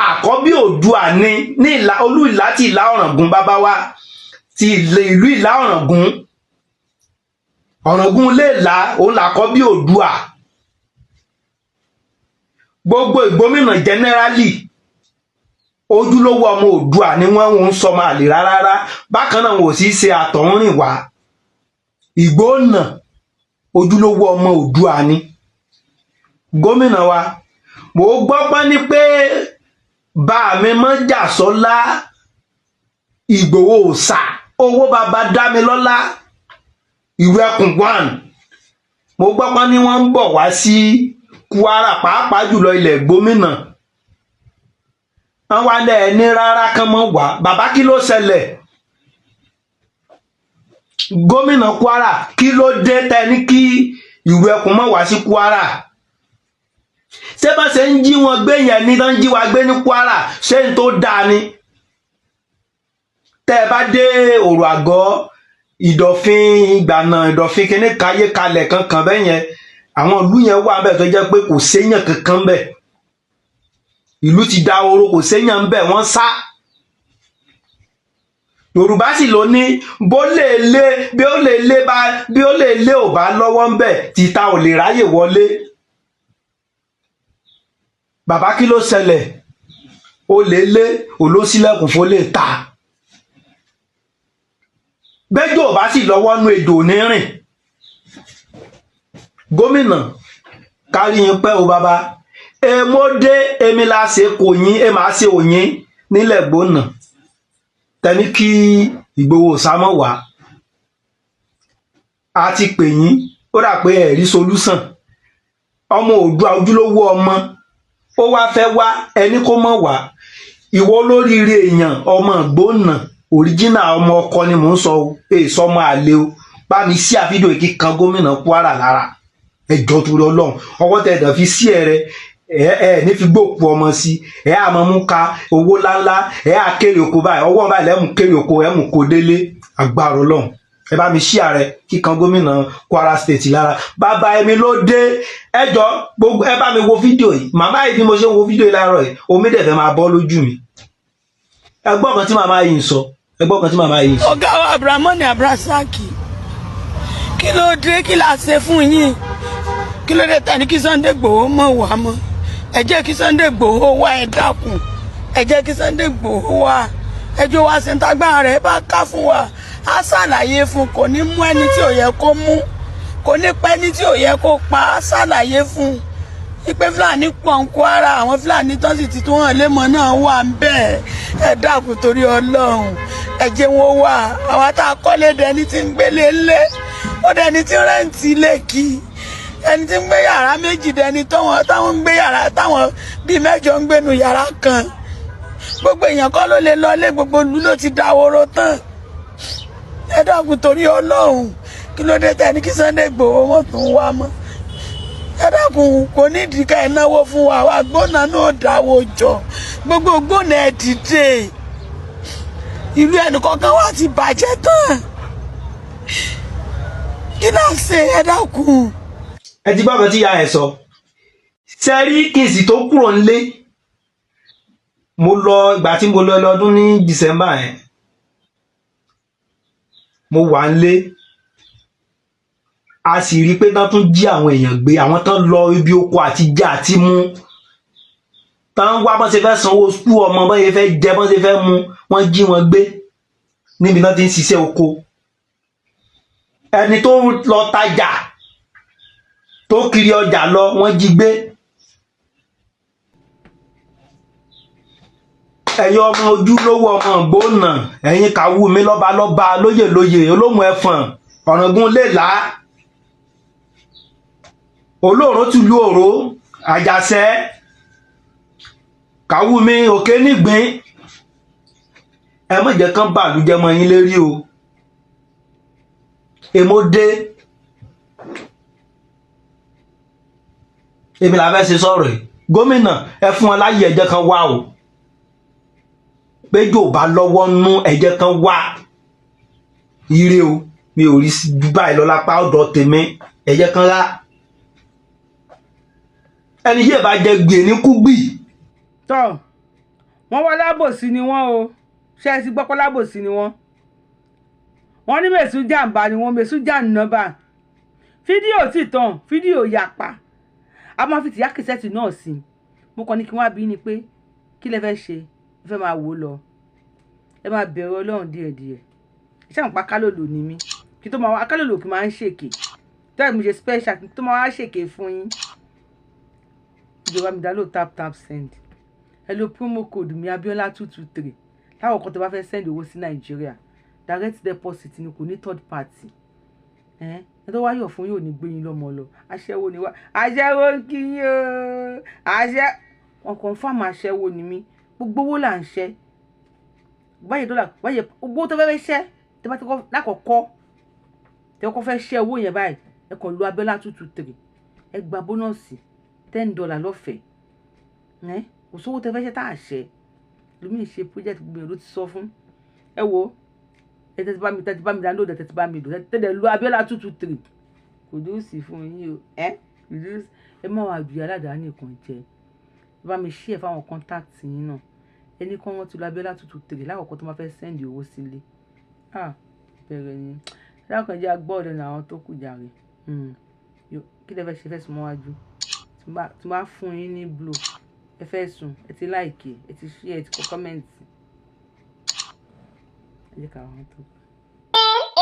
àkọ́bí Oòduà ni, ní ìlà olú ìlà ti ìlà Ọ̀ràngún, bàbá wa ti ìlú ìlà Ọ̀ràngún, Ọ̀ràngún lè là, òun làkọ́bí Oòduà. Gbogbo ìgbómìnà jẹnẹrálì, ojúlówó ọmọ Oòduà ni wọ́n ń sọmọ àlè rárá. Bákan náà, wọn ò sì ṣe àtọ̀húnrìn wá. Ìgbónà ojúlówó ọmọ Oòduà ni gómìnà wa. Mo gbọ́ pọ́n ní pé bá mi Mọ́jàsọ́lá Ìgbòho òòṣà owó bàbá Dámilọ́lá Ìwẹ̀kùn one, mo gbọ́ pọ́n ní wọ́n ń bọ̀ wá sí Kwara, pàápàá jùlọ ilẹ̀ gómìnà. Wọ́n wá lẹ́ ní rárá kán mọ́ wá. Bàbá, kí ló ṣẹlẹ̀? Gómìnà Kwara, kí ló dé tẹ́ ní kí Ìwẹ̀kùn mọ́ wá sí Kwara? Ṣé bá ṣe ń jí wọn gbé yẹn ní tán jí wa gbé ní Kwara, ṣé n tó dáa ni? Tẹ́ ẹ bá dé òrò àgọ́ Ìdọ̀fin, Ìgbànà, Ìdọ̀fin kíní káyé kalẹ̀ kankan bẹ́ẹ̀ yẹn, àwọn ìlú yẹn wà bẹ́ẹ̀ tó jẹ́ pé kò séyàn kankan bẹ́ẹ̀. Ìlú ti dahoro, kò séyàn bẹ́ẹ̀, wọ́n sá. Yorùbá sì ló ní bó lè lé bí ó lè lé bá bí ó lè lé ò bá lọ́wọ́ ń bẹ̀, títa ò lè ráyè wọlé. Bàbá, kí ló ṣẹlẹ̀? Ó lè lé olóṣìlẹ̀kùn fó lè ta bẹ́jọ́ ò bá sì lọ́wọ́ nú ejò ní rìn. Gómìnà, kárí yín pẹ́ o bàbá. Èmo dé, èmi la ṣe kò yín, ẹ máa ṣe òyìn nílẹ̀ gbóná tẹni kí Ìgbòho sámọ̀ wá. A ti pè yín, ó dà pé ẹ̀rí solúsàn. Ọmọ Oòduà, ojúlówó ọmọ, ó wá fẹ́ wá, ẹni kó mọ̀ wá. Ìwọ olóríire èèyàn, ọmọ gbóná òríjínà, ọmọ ọkọ ni mò ń sọ o, èso ọmọ àlè o. Bá mi sí àfídíò kíkan gómìnà Kwara lára. Ẹjọ́ torí Ọlọ́run, ọwọ́ tẹ ẹ̀dàn fi sí ẹ rẹ, ẹ ẹ ní fi gbòkú ọmọ sí ẹ, àmọ́ mú ka owó ńláńlá, ẹ á kéré oko báyìí, ọwọ́ báyìí lẹ́mú kéré oko, ẹ mú kó délé. Agbára Ọlọ́run, ẹ bá mi ṣí ààrẹ kíkan gómìnà Kwara State lára. Bàbá, ẹmi ló dé. Ẹjọ́ gbogbo, ẹ bá mi wo fídíò yìí. Màmá yìí, bí mo ṣe ń wo fídíò yìí láàárọ̀ yìí, omi dẹ̀ fẹ́ máa bọ́ lójú mi. Ẹ gbọ́ kan tí màmá yìí ń sọ, ẹ gbọ́ kan tí màmá yìí ń sọ. Ọ̀gá wa Abdulrahman Abdulrasaki, kí ló dé? Kí la ṣe fún yín? Kí ló dé tani kí Sunday Igboho mọ̀ wá mọ́? Ẹ jẹ́ kí Sunday Igboho wá, ẹ dákun, ẹ jẹ́ kí Sunday Igboho wá. Ẹjọ́ wa ṣe ń tagbára rẹ̀ bá ká fún wa, á ṣàlàyé fún. Kò ní mú ẹni tí ò yẹ kó mú, kò ní pa ẹni tí ò yẹ kó pa. Á ṣàlàyé fún ipe Fúlàní pọ̀ ń Kwara, àwọn Fúlàní tó sì ti tún hàn lémọ̀ náà wà ń bẹ́ẹ̀. Ẹ dákun, torí Ọlọ́run, ẹ jẹ́ wọn wà. Àwa tá a kọ́lé dẹni tí ń gbélé ńlé, ó dẹni tí ń rent ilé kí, ẹni tí ń gbé yàrá méjì dẹni táwọn ń gbé yàrá táwọn bíi mẹ́jọ ń gbénu yàrá kan. Gbogbo èèyàn kọ́ ló lè lọlé, gbogbo ìlú ló ti dáwóró tán. Ẹ dákun, torí Ọlọ́run, kí ló dé tẹ́ni kí Sunday Igboho wọn tún wá mọ́? Ẹ dákun, kò nídìí ká ẹ náwó fún wa. Wa gbóná náà dáwó jọ, gbogbo gbóná, ẹ dìde. Ìlú ẹnìkọ̀ọ̀kan wa ti bàjẹ́ tán. Kí náà ṣe? Ẹ dákun. Ẹ ti gbọ́ kan tí ìyá ẹ̀ sọ. Ṣe rí kìsì tó kúrò nílé? Mo lọ ìgbà tí mo lọ lọ́dún ní December yẹn, mo wà nílé, a sì rí i pé tán tún jí àwọn èèyàn gbé, àwọn tán lọ ibi oko àti jẹ àti mu, tán wá bọ́n ṣe fẹ́ sanwó skul ọmọ, bọ́n ṣe fẹ́ jẹ, bọ́n ṣe fẹ́ mu, wọ́n jí wọn gbé níbi tán ti ń ṣiṣẹ́ oko. Ẹni tó lọ tajà, tó kiri ọjà lọ, wọ́n jí gbé. Ẹ̀yin ọmọ ojúlówó ọmọ ìgbóná, ẹ̀yin kàwú mi lọ́ba lọ́ba, lóyè lóyè, olómù ẹ̀fọ̀n, ọ̀ràngún lèlá, olóòró tìlú òró, àjàṣẹ́, kàwú mi òkè nígbín, ẹ má jẹ́ kán bàlújẹ́ mọ́ yín lérí o. Èmo dé, èmi là fẹ́ ṣe sọ̀rọ̀ yìí. Gómìnà, ẹ fún wọn láyè, ẹ̀jẹ̀ kan wá o. Péjò bá lọ́wọ́ nú, ẹ̀jẹ̀ kan wá. Ire o, mi ò rí báyìí lọ lápá ọ̀dọ̀ tèmi, ẹ̀jẹ̀ kan rá. Ẹni yìí bá jẹ gbè ní kúgbì. Tọ́ wọ́n wá lábòsí ni wọ́n o. Ṣé ẹ ti gbọ́ pé lábòsí ni wọ́n? Wọ́n ní mẹ̀sùn jàǹbá ni wọ́n, mẹ̀sùn jàǹnàbà. Fídíò ti tàn, fídíò yàpá. A máa fi tìyá kìsẹ́ẹ̀tì náà sí i. Mo kàn ní kí wọ́n á bí ni pé kí lẹ fẹ́ ṣe? Ẹ fẹ́ máa wò ó lọ. Ẹ máa bẹ̀rù Ọlọ́run díẹ̀díẹ̀. Iṣẹ́ àwọn akálòlò ni mí. Kí tó máa wá akálòlò kí máa ń ṣèké. Tẹ́lẹ̀ mi ṣe special kí tó máa wá ṣèké fún yín. Ìjọba mi dá lò tap tap send. Ẹ lo promo code mi Abiola 223. Láwọn kan tó bá fẹ́ send owó sí Nàìjíríà, direct deposit ni, kò ní third party. Ẹ tó wáyọ̀ fún yóò ní gbé yín lọ́mọ lọ. Aṣẹ́wó ni wá, aṣẹ́wó ń kí yín o. Aṣẹ́ wọn confirm aṣẹ́wó ni mí. Gbogbo owó là ń ṣẹ́ báyìí, dọ́là báyìí, owó tó fẹ́ẹ́ ṣẹ́, tó bá ti kọ́ lákọ̀ọ́kọ́ tẹ́ kọ́ fẹ́ ṣẹ́ owó yẹn báyìí, ẹ kàn lo Abiola 223, ẹ gba bónọ́ọ̀sì $10 lọ́fẹ̀ẹ́. Ẹ kò sówó tẹ́ fẹ́ ṣẹ́ tá a ṣẹ́ lómi ṣe project gbogbo yẹn ló ti sọ fún ẹ wo. Ẹ tẹ́tí bá mi, tẹ́tí bá mi download, tẹ́tí bá mi lò, tẹ́tí lo Abiola 223. Kò dúró sí fún yín o. Ẹ ẹ má wàá ju aládàáni kan jẹ. Ẹ bá mi share fáwọn contact yín náà. Ẹni kan wọ́n ti lo Abiola 223 lákòókò tó máa fẹ́ send owó sílé. Bẹ̀rẹ̀ ni lákàn jẹ́ agbọ́ ọ̀dọ̀ ní àwọn tó kù jàre. Kí lẹ fẹ́ ṣe? Fẹ́ sùn mọ́wájú tí wọ́n á fún yín ní blow. Ẹ fẹ́ sùn, ẹ ti like, ẹ ti share, ẹ ti kọ comment. Ẹ jẹ́ ká àwọn tó kù.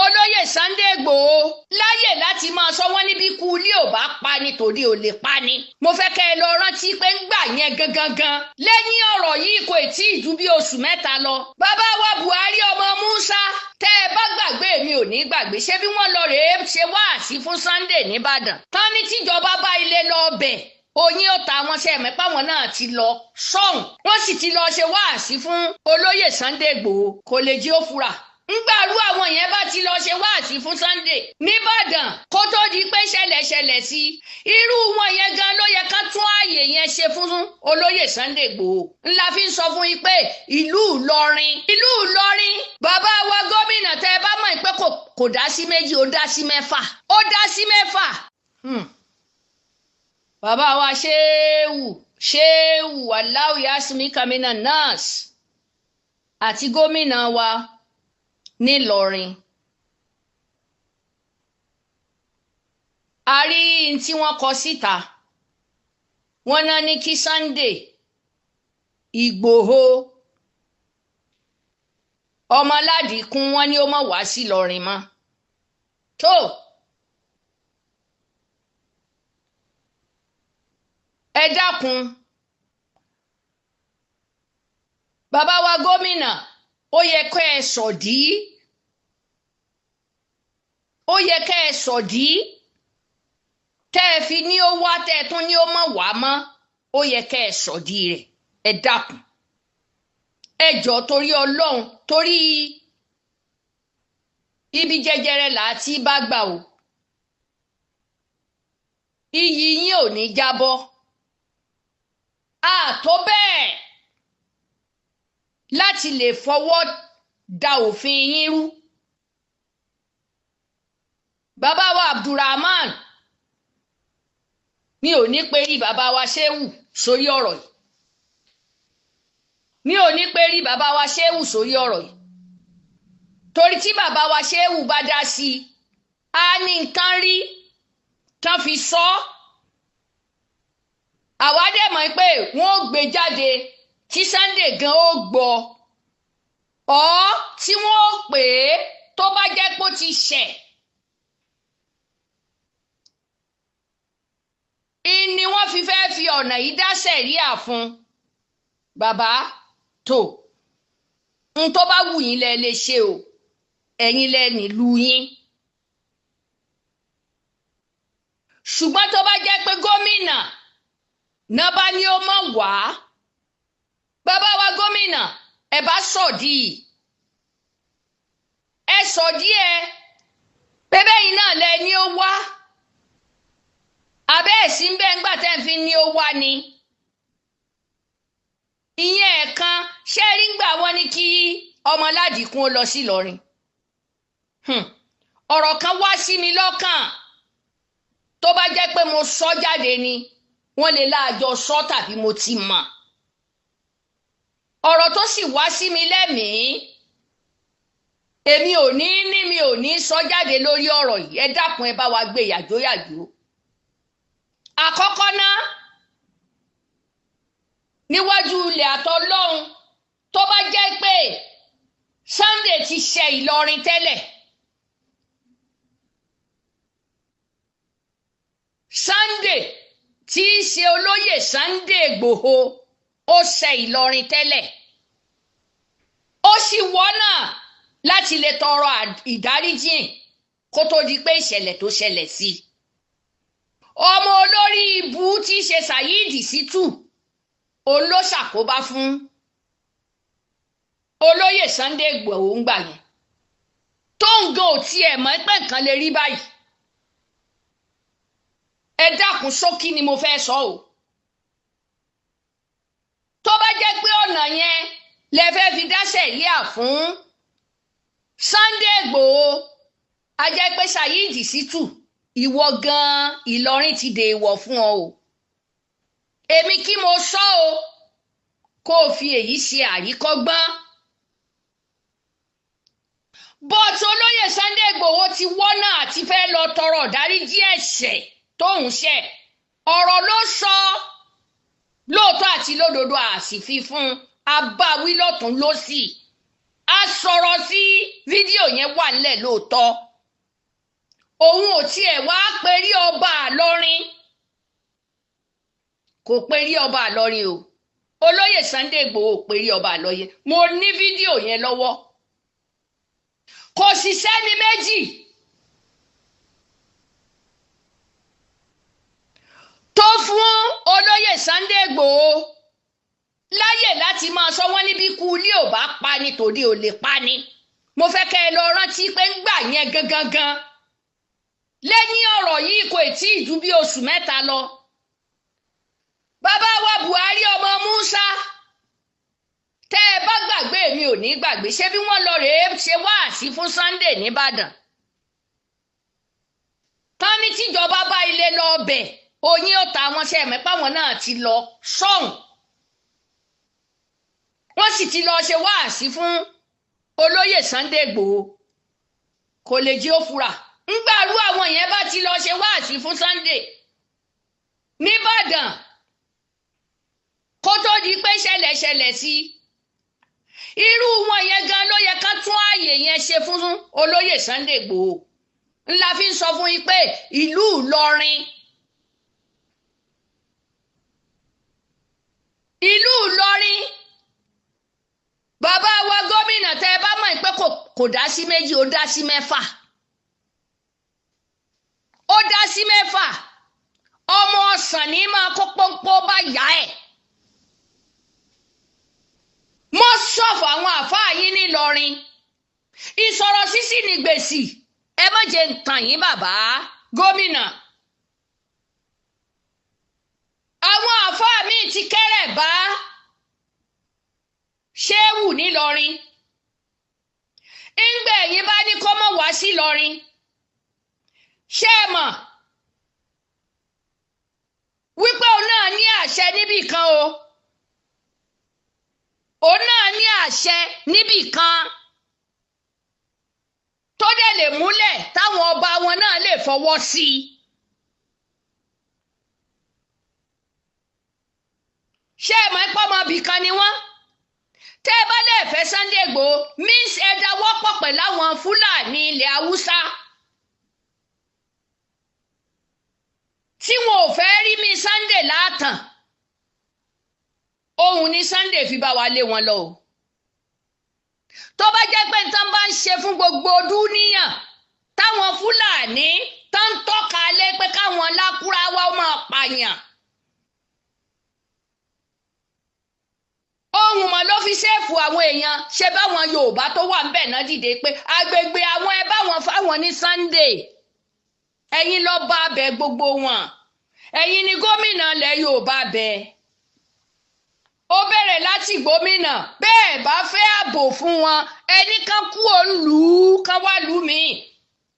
Olóyè Sunday Igboho láyè láti máa sọ wọ́n níbi ikú ilé ò bá pa ni tòde ò lè pa ni. Mo fẹ́ kẹ́ ẹ lọ rántí pé ń gbà yẹn gangan gan. Lẹ́yìn ọ̀rọ̀ yìí kò tí ì ju bí oṣù mẹ́ta lọ. Bàbá wa Buhari ọmọ Musa, tẹ́ ẹ bá gbàgbé mi ò ní gbàgbé. Ṣé bí wọ́n lọ rèé ṣe wáàsí fún Sunday nìbàdàn. Tán ní tíjọba bá ilé lọ bẹ̀, oyin ó ta wọn. Ṣe ẹ̀mẹ́pà wọn náà ti lọ sọ́hùn, wọ́n sì ti lọ ṣe wáàsí fún olóyè Sunday Igboho. Kò lè jí ó fura ngbàrú àwọn yẹn bá ti lọ ṣe wáàsí fún Sunday nìbàdàn kó tó di pé ṣẹlẹ̀ṣẹlẹ̀ sí irú wọn yẹn gan ló yẹ ká tún ààyè yẹn ṣe fún olóyè Sunday Igboho. Ńlá fi ń sọ fún yín pé ìlú Ìlọrin, ìlú Ìlọrin, bàbá wa gómìnà, tẹ ẹ bá mọ̀ pé kò dá sí méjì, ó dá sí mẹ́fà, ó dá sí mẹ́fà. Bàbá wa ṣéwù ṣéwù aláwì asmi kamina nurse àti gómìnà wa nílọrin, a rí n tí wọ́n kọ síta. Wọ́n náà ní kí Sunday Ìgbòho ọmọládìkún, wọ́n ní ó má wá sí Ìlọrin mọ́. Tó ẹ dákun, bàbá wa gómìnà, ó yẹ kẹ́ ẹ sọ̀dí, ó yẹ kẹ́ ẹ sọ̀dí tẹ́ ẹ fi ní ó wá, tẹ́ ẹ tún ní ó mọ̀ wá mọ́. Ó yẹ kẹ́ ẹ sọ̀dí rẹ̀. Ẹ dákun, ẹ jọ̀ọ́, torí Ọlọ́run, torí ibi jẹjẹrẹ là á ti bá gbà o. Iyì yín ò ní jábọ́. Àtó bẹ́ẹ̀ láti lè fọwọ́ da òfin yín rú. Bàbá wa Abdulrahman, mi ò ní pé rí bàbá wa Ṣéwù sórí ọ̀rọ̀ yìí. Mi ò ní pé rí bàbá wa Ṣéwù sórí ọ̀rọ̀ yìí. Torí tí bàbá wa Ṣéwù bá dá sí i, á ní nǹkan rí tán fi sọ ọ́. Àwa dẹ̀ mọ̀ pé wọ́n ó gbé jáde tí Sunday gan ó gbọ́ ọ́, tí wọ́n ó pè é tó bá jẹ́ pé ó ti ṣẹ̀. Ìní wọ́n fi fẹ́ fi ọ̀nà yìí dá sẹ̀ríà fún bàbá tó n tó bá wù yín lẹ lè ṣe o, ẹ̀yin lẹ nílùú yín. Ṣùgbọ́n tó bá jẹ́ pé gómìnà náà bá ní ó mọ̀ wá, bàbá wa gómìnà, ẹ bá sọ̀dí, ẹ sọ̀dí ẹ bẹ́bẹ́ yìí náà lẹ ní ó wá, abẹ́ ẹ̀sìn bẹ́ẹ̀ ńgbà tẹ́ ń fi ní ó wá ni. Ìyẹn ẹ̀kan ṣé rí ńgbà wọ́n ní kí ọmọ Ládìkún ó lọ sí Ìlọrin. Ọ̀rọ̀ kan wá sí mi lọ́kàn, tó bá jẹ́ pé mo sọ jáde ni wọ́n lè láàjọ sọ tàbí mo ti mọ̀. Ọ̀rọ̀ tó sì wá sí mi lẹ́mìí, èmi ò ní ní mi ò ní sọ jáde lórí ọ̀rọ̀ yìí. Ẹ dákun, ẹ bá wa gbé yàjóyàjó. Àkọ́kọ́ ná, níwájú ilẹ̀ àtọlọ́hun, tó bá jẹ́ pé Sunday ti ṣe Ìlọrin tẹ́lẹ̀, Sunday tí í ṣe olóyè Sunday Ìgbòho ó ṣe Ìlọrin tẹ́lẹ̀, ó sì wọ́nà láti lè tọrọ ìdáríjìn kó tó di pé ìṣẹ̀lẹ̀ tó ṣẹlẹ̀ sí i. Ọmọ olórí ibú tí í ṣe Saheed Shittu òun ló ṣàkóbá fún olóyè Sunday Ìgbòho ń gbà yẹn, tó ń gan ò tiẹ̀ mọ̀ pé nǹkan lè rí báyìí. Ẹ dákun, ṣókí ni mo fẹ́ sọ o. Tó bá jẹ́ pé ọ̀nà yẹn lẹ fẹ́ fi dá sẹ̀ríà fún Sunday Ìgbòho, a jẹ́ pé Saheed Shittu, ìwọ gan-an Ìlọrin ti dè ìwọ̀ fún ọ o. Èmi kí mo sọ o, kó o fi èyí ṣe àríkọ́gbọ́n. Bọ́ọ̀tù olóyè Sunday Ìgbòho ti wọ́nà àti fẹ́ lọ tọrọ ìdáríjì ẹ̀ṣẹ̀ tóun ṣẹ̀. Ọ̀rọ̀ ló sọ lóòótọ́ àti lódodo, àsìfi fún abáwí lọ́tún lọ́sì. A sọ̀rọ̀ sí fídíò yẹn wà nílẹ̀ lóòótọ́. Òun ò tiẹ̀ wá perí ọba Ìlọrin, kò perí ọba Ìlọrin o. Olóyè Sunday Ìgbòho ò perí ọba Ìlọrin. Mo ní fídíò yẹn lọ́wọ́. Kò sì sẹ́ni méjì tó fún olóyè Sunday Ìgbòho láyè láti máa sọ wọ́n níbi kú ilé ò bá pa ni tòde ò lè pa ni. Mo fẹ́ kẹ́ ẹ lọ rántí pé ńgbà yẹn gangan gan, lẹ́yìn ọ̀rọ̀ yìí kò tí ì ju bí oṣù mẹ́ta lọ, bàbá wa Buhari ọmọ Musa, tẹ́ ẹ bá gbàgbé mi ò ní gbàgbé, ṣé bí wọ́n lọ rèé ṣe wáàsí fún Sunday nìbàdàn, tán ní tíjọba bá ilé lọ bẹ̀ oyin ó ta wọn, ṣe mẹ́pà wọn náà ti lọ sọ́hùn, wọ́n sì ti lọ ṣe wáàsí fún olóyè Sunday Ìgbòho. Kò lè jí ó fura ńgbàrú àwọn yẹn bá ti lọ ṣe wáàsí fún Sunday nìbàdàn, kó tó di pé ṣẹlẹ̀ ṣẹlẹ̀ sí irú wọn yẹn gan ló yẹ ká tún ààyè yẹn ṣe fún olóyè Sunday Ìgbòho. Ńlá fi ń sọ fún yín pé ìlú Ìlọrin, ìlú Ìlọrin, bàbá wa gómìnà, tẹ ẹ bá mọ̀ pé kò dá sí méjì, ó dá sí mẹ́fà, ó dá sí mẹ́fà. Ọmọ ọ̀sán ní máa kó pọ́npọ́ bá yá ẹ̀. Mo sọ̀fọ̀ àwọn àfáà yín nílọrin, ìsọ̀rọ̀ sísì ní gbèsì. Ẹ má jẹ́ ń tàn yín bàbá gómìnà. Àwọn àfáà míì ti kẹ́rẹ̀ bá Ṣéwù nílọrin. Ńgbà ẹ̀yin bá ní kó mọ̀ wá sí Ìlọrin, ṣé ẹ mọ̀ wípé òun náà ní àṣẹ níbì kan o? Òun náà ní àṣẹ níbì kan tó dẹ̀ lè múlẹ̀ táwọn ọba wọn náà lè fọwọ́ sí i. Ṣé ẹ mọ̀ pé ọmọ ibì kan ni wọ́n? Tẹ́ ẹ bá lè fẹ́ Sunday Igboho means ẹ dáwọ́pọ̀ pẹ̀lú àwọn Fúlàní ilẹ̀ Haúsá tí wọn ò fẹ́ rí mi Sunday látàn. Ohun ni Sunday fi bá wa lé wọn lọ o. Tó bá jẹ́ pé nǹkan bá ń ṣe fún gbogbo dúníyàn táwọn Fúlàní tó ń tọ́ka lé pé káwọn lákúráwá máa pààyàn, ohun mọ̀ ló fi ṣéèfù àwọn èèyàn. Ṣe báwọn Yorùbá tó wà ń bẹ̀ náà dìde pé agbègbè àwọn ẹ báwọn fáwọn ní Sunday, ẹ̀yin ló bá bẹ gbogbo wọn, ẹ̀yin ni gómìnà ilẹ̀ Yorùbá bẹ. Ó bẹ̀rẹ̀ láti gómìnà, bẹ́ẹ̀ bá fẹ́ ààbò fún wọn, ẹnì kan kú òun lù ú kan wá lù mí.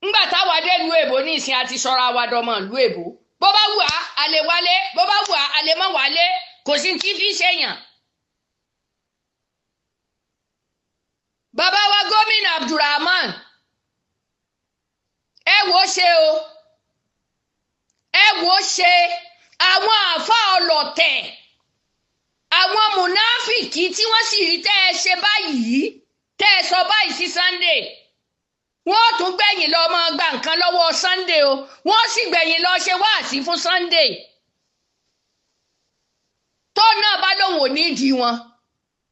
Ńgbà táwa dé lu èbó ní ìsìn àti sọra wa dọmọ lu èbó. Bó bá wù á a lè wálé, bó bá wù á a lè má wálé, kò sí tí fi ṣèyàn. Bàbá wa gómìnà Abdulrahman, ẹ wò ó ṣe o, ẹ wò ó ṣe. Àwọn àáfàá ọlọ̀tẹ̀, àwọn mùnáfìkì tí wọ́n sì rí tẹ́ ẹ ṣe báyìí, tẹ́ ẹ sọ báyìí sí Sunday, wọ́n tún gbẹ̀yìn lọ máa gba nǹkan lọ́wọ́ Sunday o, wọ́n sì gbẹ̀yìn lọ ṣe wáàsí fún Sunday. Tó náà bá lóun ò ní ìdí wọn,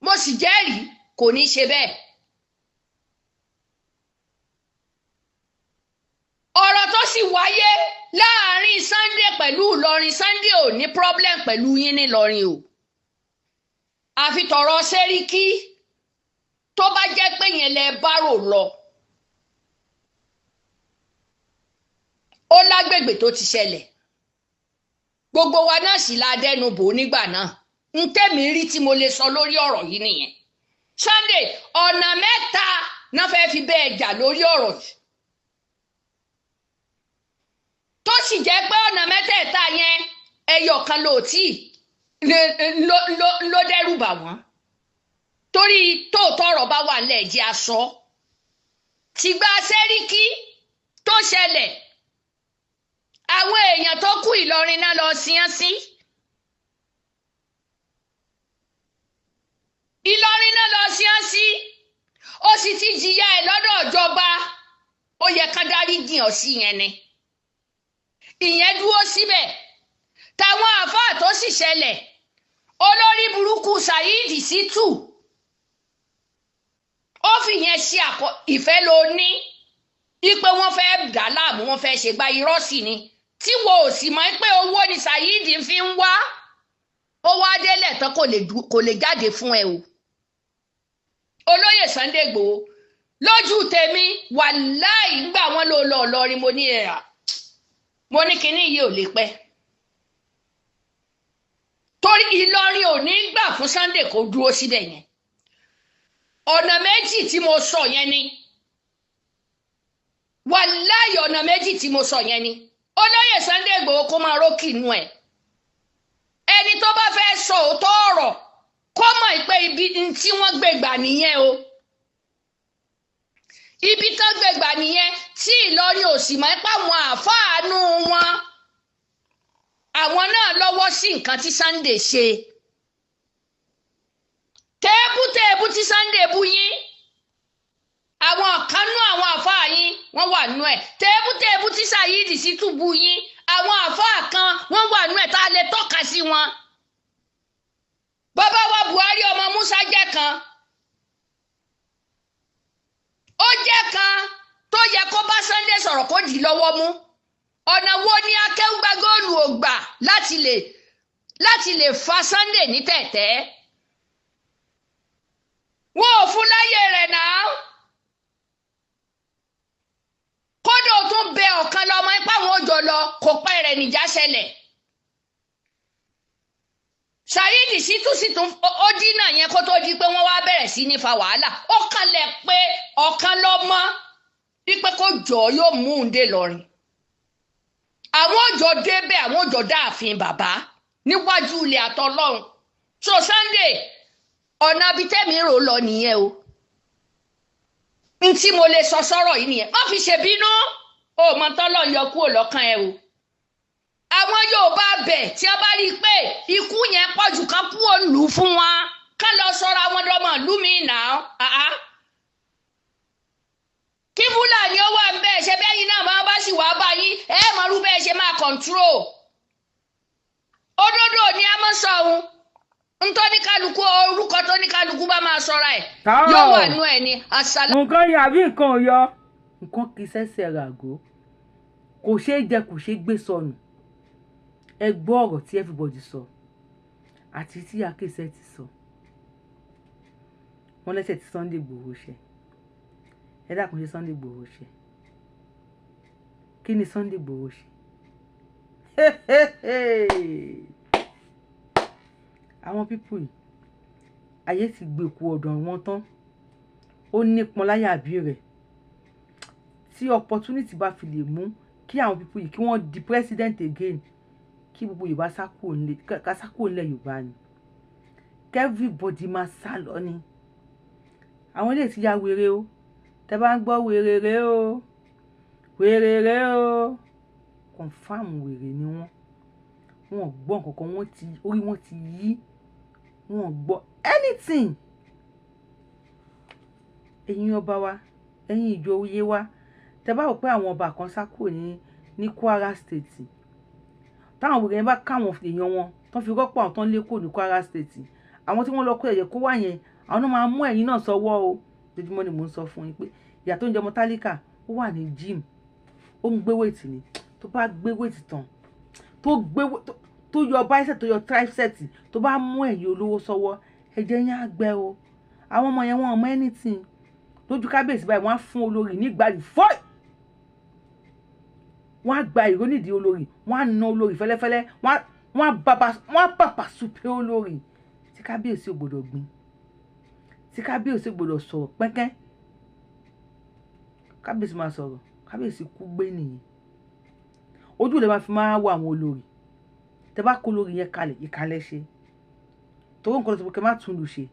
mo sì jẹ́rìí kò ní ṣe bẹ́ẹ̀. Ọ̀rọ̀ tó sì wáyé láàrin Sunday pẹ̀lú Ìlọrin, Sunday ò ní problem pẹ̀lú yín nílọrin o. Àfi tọ̀rọ̀ Sẹ́ríkì tó bá jẹ́ pé yẹn lẹ bá rò lọ. Ó lágbègbè tó ti ṣẹlẹ̀, gbogbo wa náà sì la dẹnu bò nígbà náà. N tẹ́mi rí tí mo lè sọ lórí ọ̀rọ̀ yìí nìyẹn. Sunday, ọ̀nà mẹ́ta náà fẹ́ fi bẹ́ẹ̀ jà lórí ọ̀rọ̀ yìí, tó sì jẹ́ pé ọ̀nà mẹ́tẹ̀ẹ̀ta yẹn ẹyọ kan ló tí ló dẹ́rù bà wọ́n. Torí tóòtọ́ ọ̀rọ̀ bá wà nílẹ̀ jẹ́ aṣọ. Tìgbà Sẹ́ríkì tó ṣẹlẹ̀, àwọn èèyàn tó kú Ìlọrin náà lọ síán sí. Ìlọrin náà lọ síán sí. Ó sì ti jìyà ẹ̀ lọ́dọ̀ ìjọba, ó yẹ ká dárí jìn ọ́ sí yẹn ni. Ìyẹn dúró síbẹ̀. Táwọn àáfàá tó sì ṣẹlẹ̀, olórí burúkú Saheed Shittu, ó fìyẹn ṣe ìfẹ́ ló ní ipe wọ́n fẹ́ dà láàmú, wọ́n fẹ́ ṣe gba irọ́ sí ni, tí wọn ò sì mọ̀ pé owó ni Saheed fi ń wá. Ó wá délẹ̀ tán kò lè jáde fún ẹ o. Olóyè Sunday Igboho, lójú tèmi wàláì, ńgbà wọn ló lọ Ìlọrin, mo ní ẹ̀ mo ní kinní yìí ò lè pẹ́, torí Ìlọrin ò ní gbà fún Sunday kó dúró síbẹ̀ yẹn. Ọ̀nà méjì tí mo sọ yẹn ni, wàláì, ọ̀nà méjì tí mo sọ yẹn ni. Olóyè Sunday Igboho kó máa rókì inú ẹ̀. Ẹni tó bá fẹ́ sọ òótọ́ ọ̀rọ̀ kó mọ̀ pé ibi tí wọ́n gbé gbà nìyẹn o, ibi tán gbé gbà nìyẹn, tí Ìlọrin ò sì mọ̀ pé àwọn àfáànú wọn, àwọn náà lọ́wọ́ sí nǹkan tí Sunday ṣe. Tẹ́ẹ̀bù tí Sunday bú yín, àwọn kan nú àwọn àfáà yín wọ́n wà nú ẹ̀. Tẹ́ẹ̀bù tí Saheed Shittu bú yín, àwọn àfáà kan wọ́n wà nú ẹ̀ tá a lè tọ́ka sí wọn. Bàbá wa Buhari ọmọ Musa jẹ́ kan, ó jẹ́ kan tó yẹ kó bá Sunday sọ̀rọ̀ kó dì í lọ́wọ́ mú. Ọ̀nà wo ni Akéwùgbà Góòlù ò gbà láti lè fa Sunday ní tẹ̀tẹ̀? Wọn ò fún láyè rẹ̀ náà. Kódà ó tún bẹ ọ̀kan lọ́mọ ipá wọn ò jọ lọ, kò pẹ́ rẹ̀ níjà ṣẹlẹ̀. Saheed Shittu sì tún ó dínà yẹn kó tó di pé wọ́n wá bẹ̀rẹ̀ sí ní fa wàhálà. Ó kanlẹ̀ pé ọ̀kan lọ́mọ wípé kó jọ yóò mú un dé lọrin. Àwọn òjò débẹ̀, àwọn òjò dáàfin bàbá níwájú ilé àtọlọ́run. So Sunday, ọ̀nà bíi tẹ́mi rò lọ nìyẹn o. N tí mo lè sọ sọ́rọ̀ yìí nìyẹn. Má fi ṣèbínú o, mọ tọ́lọ̀ yọ kúrò lọ́kàn ẹ o. Àwọn Yorùbá bẹ̀ tí a bá rí i pé ikú yẹn pọ̀jù, kan kú òǹlù fún wọn, kán lọ sọ́ra wọn dọ́mọ ìlú mi nà á. Kí Fúlàní ó wà ń bẹ́ẹ̀ ṣe bẹ́yìn náà máa bá sì wá bá yín, ẹ mọ̀ rú bẹ́ẹ̀ ṣe máa control. Òdodo ni a mọ̀ sọ ohun ntọ́ni kálukú, orúkọ tó ní kálukú bá máa sọra ẹ̀ yóò wà nú ẹ̀ ní asálà. Nǹkan yọ àbí nǹkan ò yọ, nǹkan kì í ṣẹ̀ṣẹ̀ ràgó, kò ṣeé jẹ, kò ṣeé gbé sọnù. Ẹ gbọ́ ọ̀rọ̀ tí everybody sọ àti tí Akéṣẹ́ ti sọ. Wọ́n lẹ́sẹ̀ tí Sunday Igboho ṣe. Ẹ dákun, ṣe Sunday Igboho ṣe? Kí ni Sunday Igboho ṣe? Àwọn people yìí, ayé ti gbèkú ọ̀dọ̀ wọn tán. Ó nípọn láyà àbí rẹ̀ tí opportunity bá fi lè mú kí àwọn people yìí, kí wọ́n di president again, kí gbogbo Yorùbá sá kúrò nílẹ̀ Yorùbá ni, kí everybody máa sá lọ ni. Àwọn eléyìí ti ya wèrè o. Tẹ́ bá ń gbọ́ wèrè rè o, wèrè rè o, confam wèrè ni wọ́n. Wọn ò gbọ́ nǹkan kan, wọ́n ti orí wọn ti yí, wọn ò gbọ́ anything. Ẹ̀yin ọba wa, ẹ̀yin ìjòyè wa, tẹ́ bá rò pé àwọn ọba kan sá kúrò ní Kwara State, táwọn wèrè yẹn bá káwọn èèyàn wọn tán fi rọ́pò àwọn tán lé kúrò ní Kwara State, àwọn tí wọ́n lọ kó ẹ̀yẹ kó wá yẹn, àwọn náà máa mú ẹ̀yin náà sọ́wọ́ o. Lójúmọ́ ni mò ń sọ fún yín pé ìyá tó ń jẹ ọmọ tálíkà, ó wà ní gym, ó ń gbé weight ni. Tó bá gbé weight tán, tó gbé, tó yọ bicep, tó yọ tricep, tó bá mú ẹ̀yin olówó sọ́wọ́, ẹ̀jẹ̀ yẹn á gbẹ o. Àwọn ọmọ yẹn, wọn ò mọ anything. Lójú kábíyèsí báyìí, wọ́n á fún olórí nígbàdí fọ́ì, wọ́n á gba ìró nídìí olórí, wọ́n á na olórí fẹ́lẹ́fẹ́lẹ́, wọ́n á bàbà súpé olórí tí kábíyèsí ò gbọ́dọ̀ gbin, tí kábíyèsí ò gbọ́dọ̀ sọ̀rọ̀ pẹ́kẹ́. Kábíyèsí máa sọ̀rọ̀, kábíyèsí kú gbé nìyẹn. Ojú lè máa fi máa wọ àwọn olórí. Tẹ bá kó olórí yẹn kalẹ̀, ìkàlẹ̀ ṣe torí nǹkan tó sọ pé kẹ má tún lù ṣe.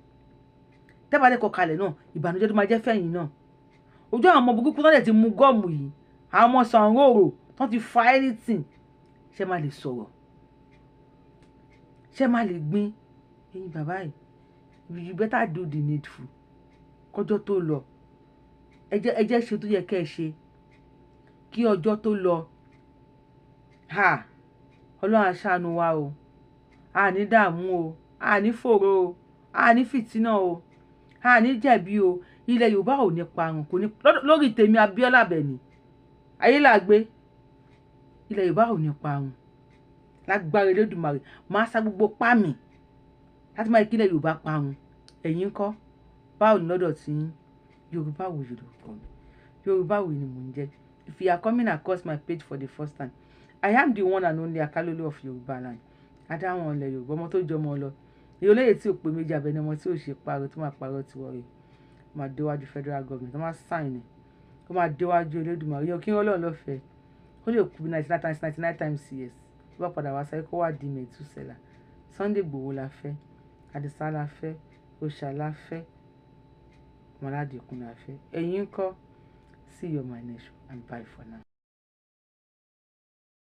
Tẹ́ bá dẹ́kọ̀ kalẹ̀ náà, ìbànújẹ́ tó máa jẹ́ fẹ̀yìn náà. Ojú àwọn ọmọ burúkú náà dẹ̀ ti mu gọ́ọ̀mù yìí, àwọn ọmọ sanwó-òrò tó ti fa anything, ṣé máa lè sọ̀rọ̀? Ṣé máa lè gbin? Ẹ̀yin bàbá yìí, you better do the needful kọjọ́ tó lọ. Ẹ jẹ́ ṣe tó yẹ kẹ́ ẹ ṣe kí ọjọ́ tó lọ. Ha, Ọlọ́run á ṣàánú wa o. A ní dààmú o, a ní fòró o, a ní fìtínà o, a ní jẹ̀bi o. Ilẹ̀ Yorùbá ò ní parun, kò ní lórí tèmi Abíọ́lá Àbẹ̀ní ayélàgbé. Ilẹ̀ Yorùbá ò ní parun lágbára Elédùmarè. Máa sá gbogbo pámì láti máa kí ilẹ̀ Yorùbá parun. Ẹ̀yin ńkọ́? Báwo ni lọ́dọ̀ tí yín? Yorùbá Wuyì lórúkọ mi, Yorùbá Wuyì ni mò ń jẹ́. If you are coming across my page for the first time, I am the one and only Akalolu of Yorùbá land, adáwọn ilẹ̀ Yorùbá, ọmọ tó jọmọ lọ, èyí olóyè tí ò pé méjì, abẹni ọmọ tí ò ṣe parọ́, tó máa parọ́ tiwọ́ rẹ̀ máa déwájú federal government, tó máa sign ẹ̀, ó máa déwájú Elédùmarè yọ kí wọ́n lọ́ọ̀ lọ́fẹ̀ẹ́. Ó lè kú 99 times 99 times years, tó bá padà wá sáyé, kó wá di mẹ̀túsẹ̀là. Sunday Igboho la fẹ́, Àdìsá la fẹ́, òòṣà la fẹ́, Ọmọládìkún la fẹ́. Ẹ̀yin ńkọ́? See you on my next show and bye for now.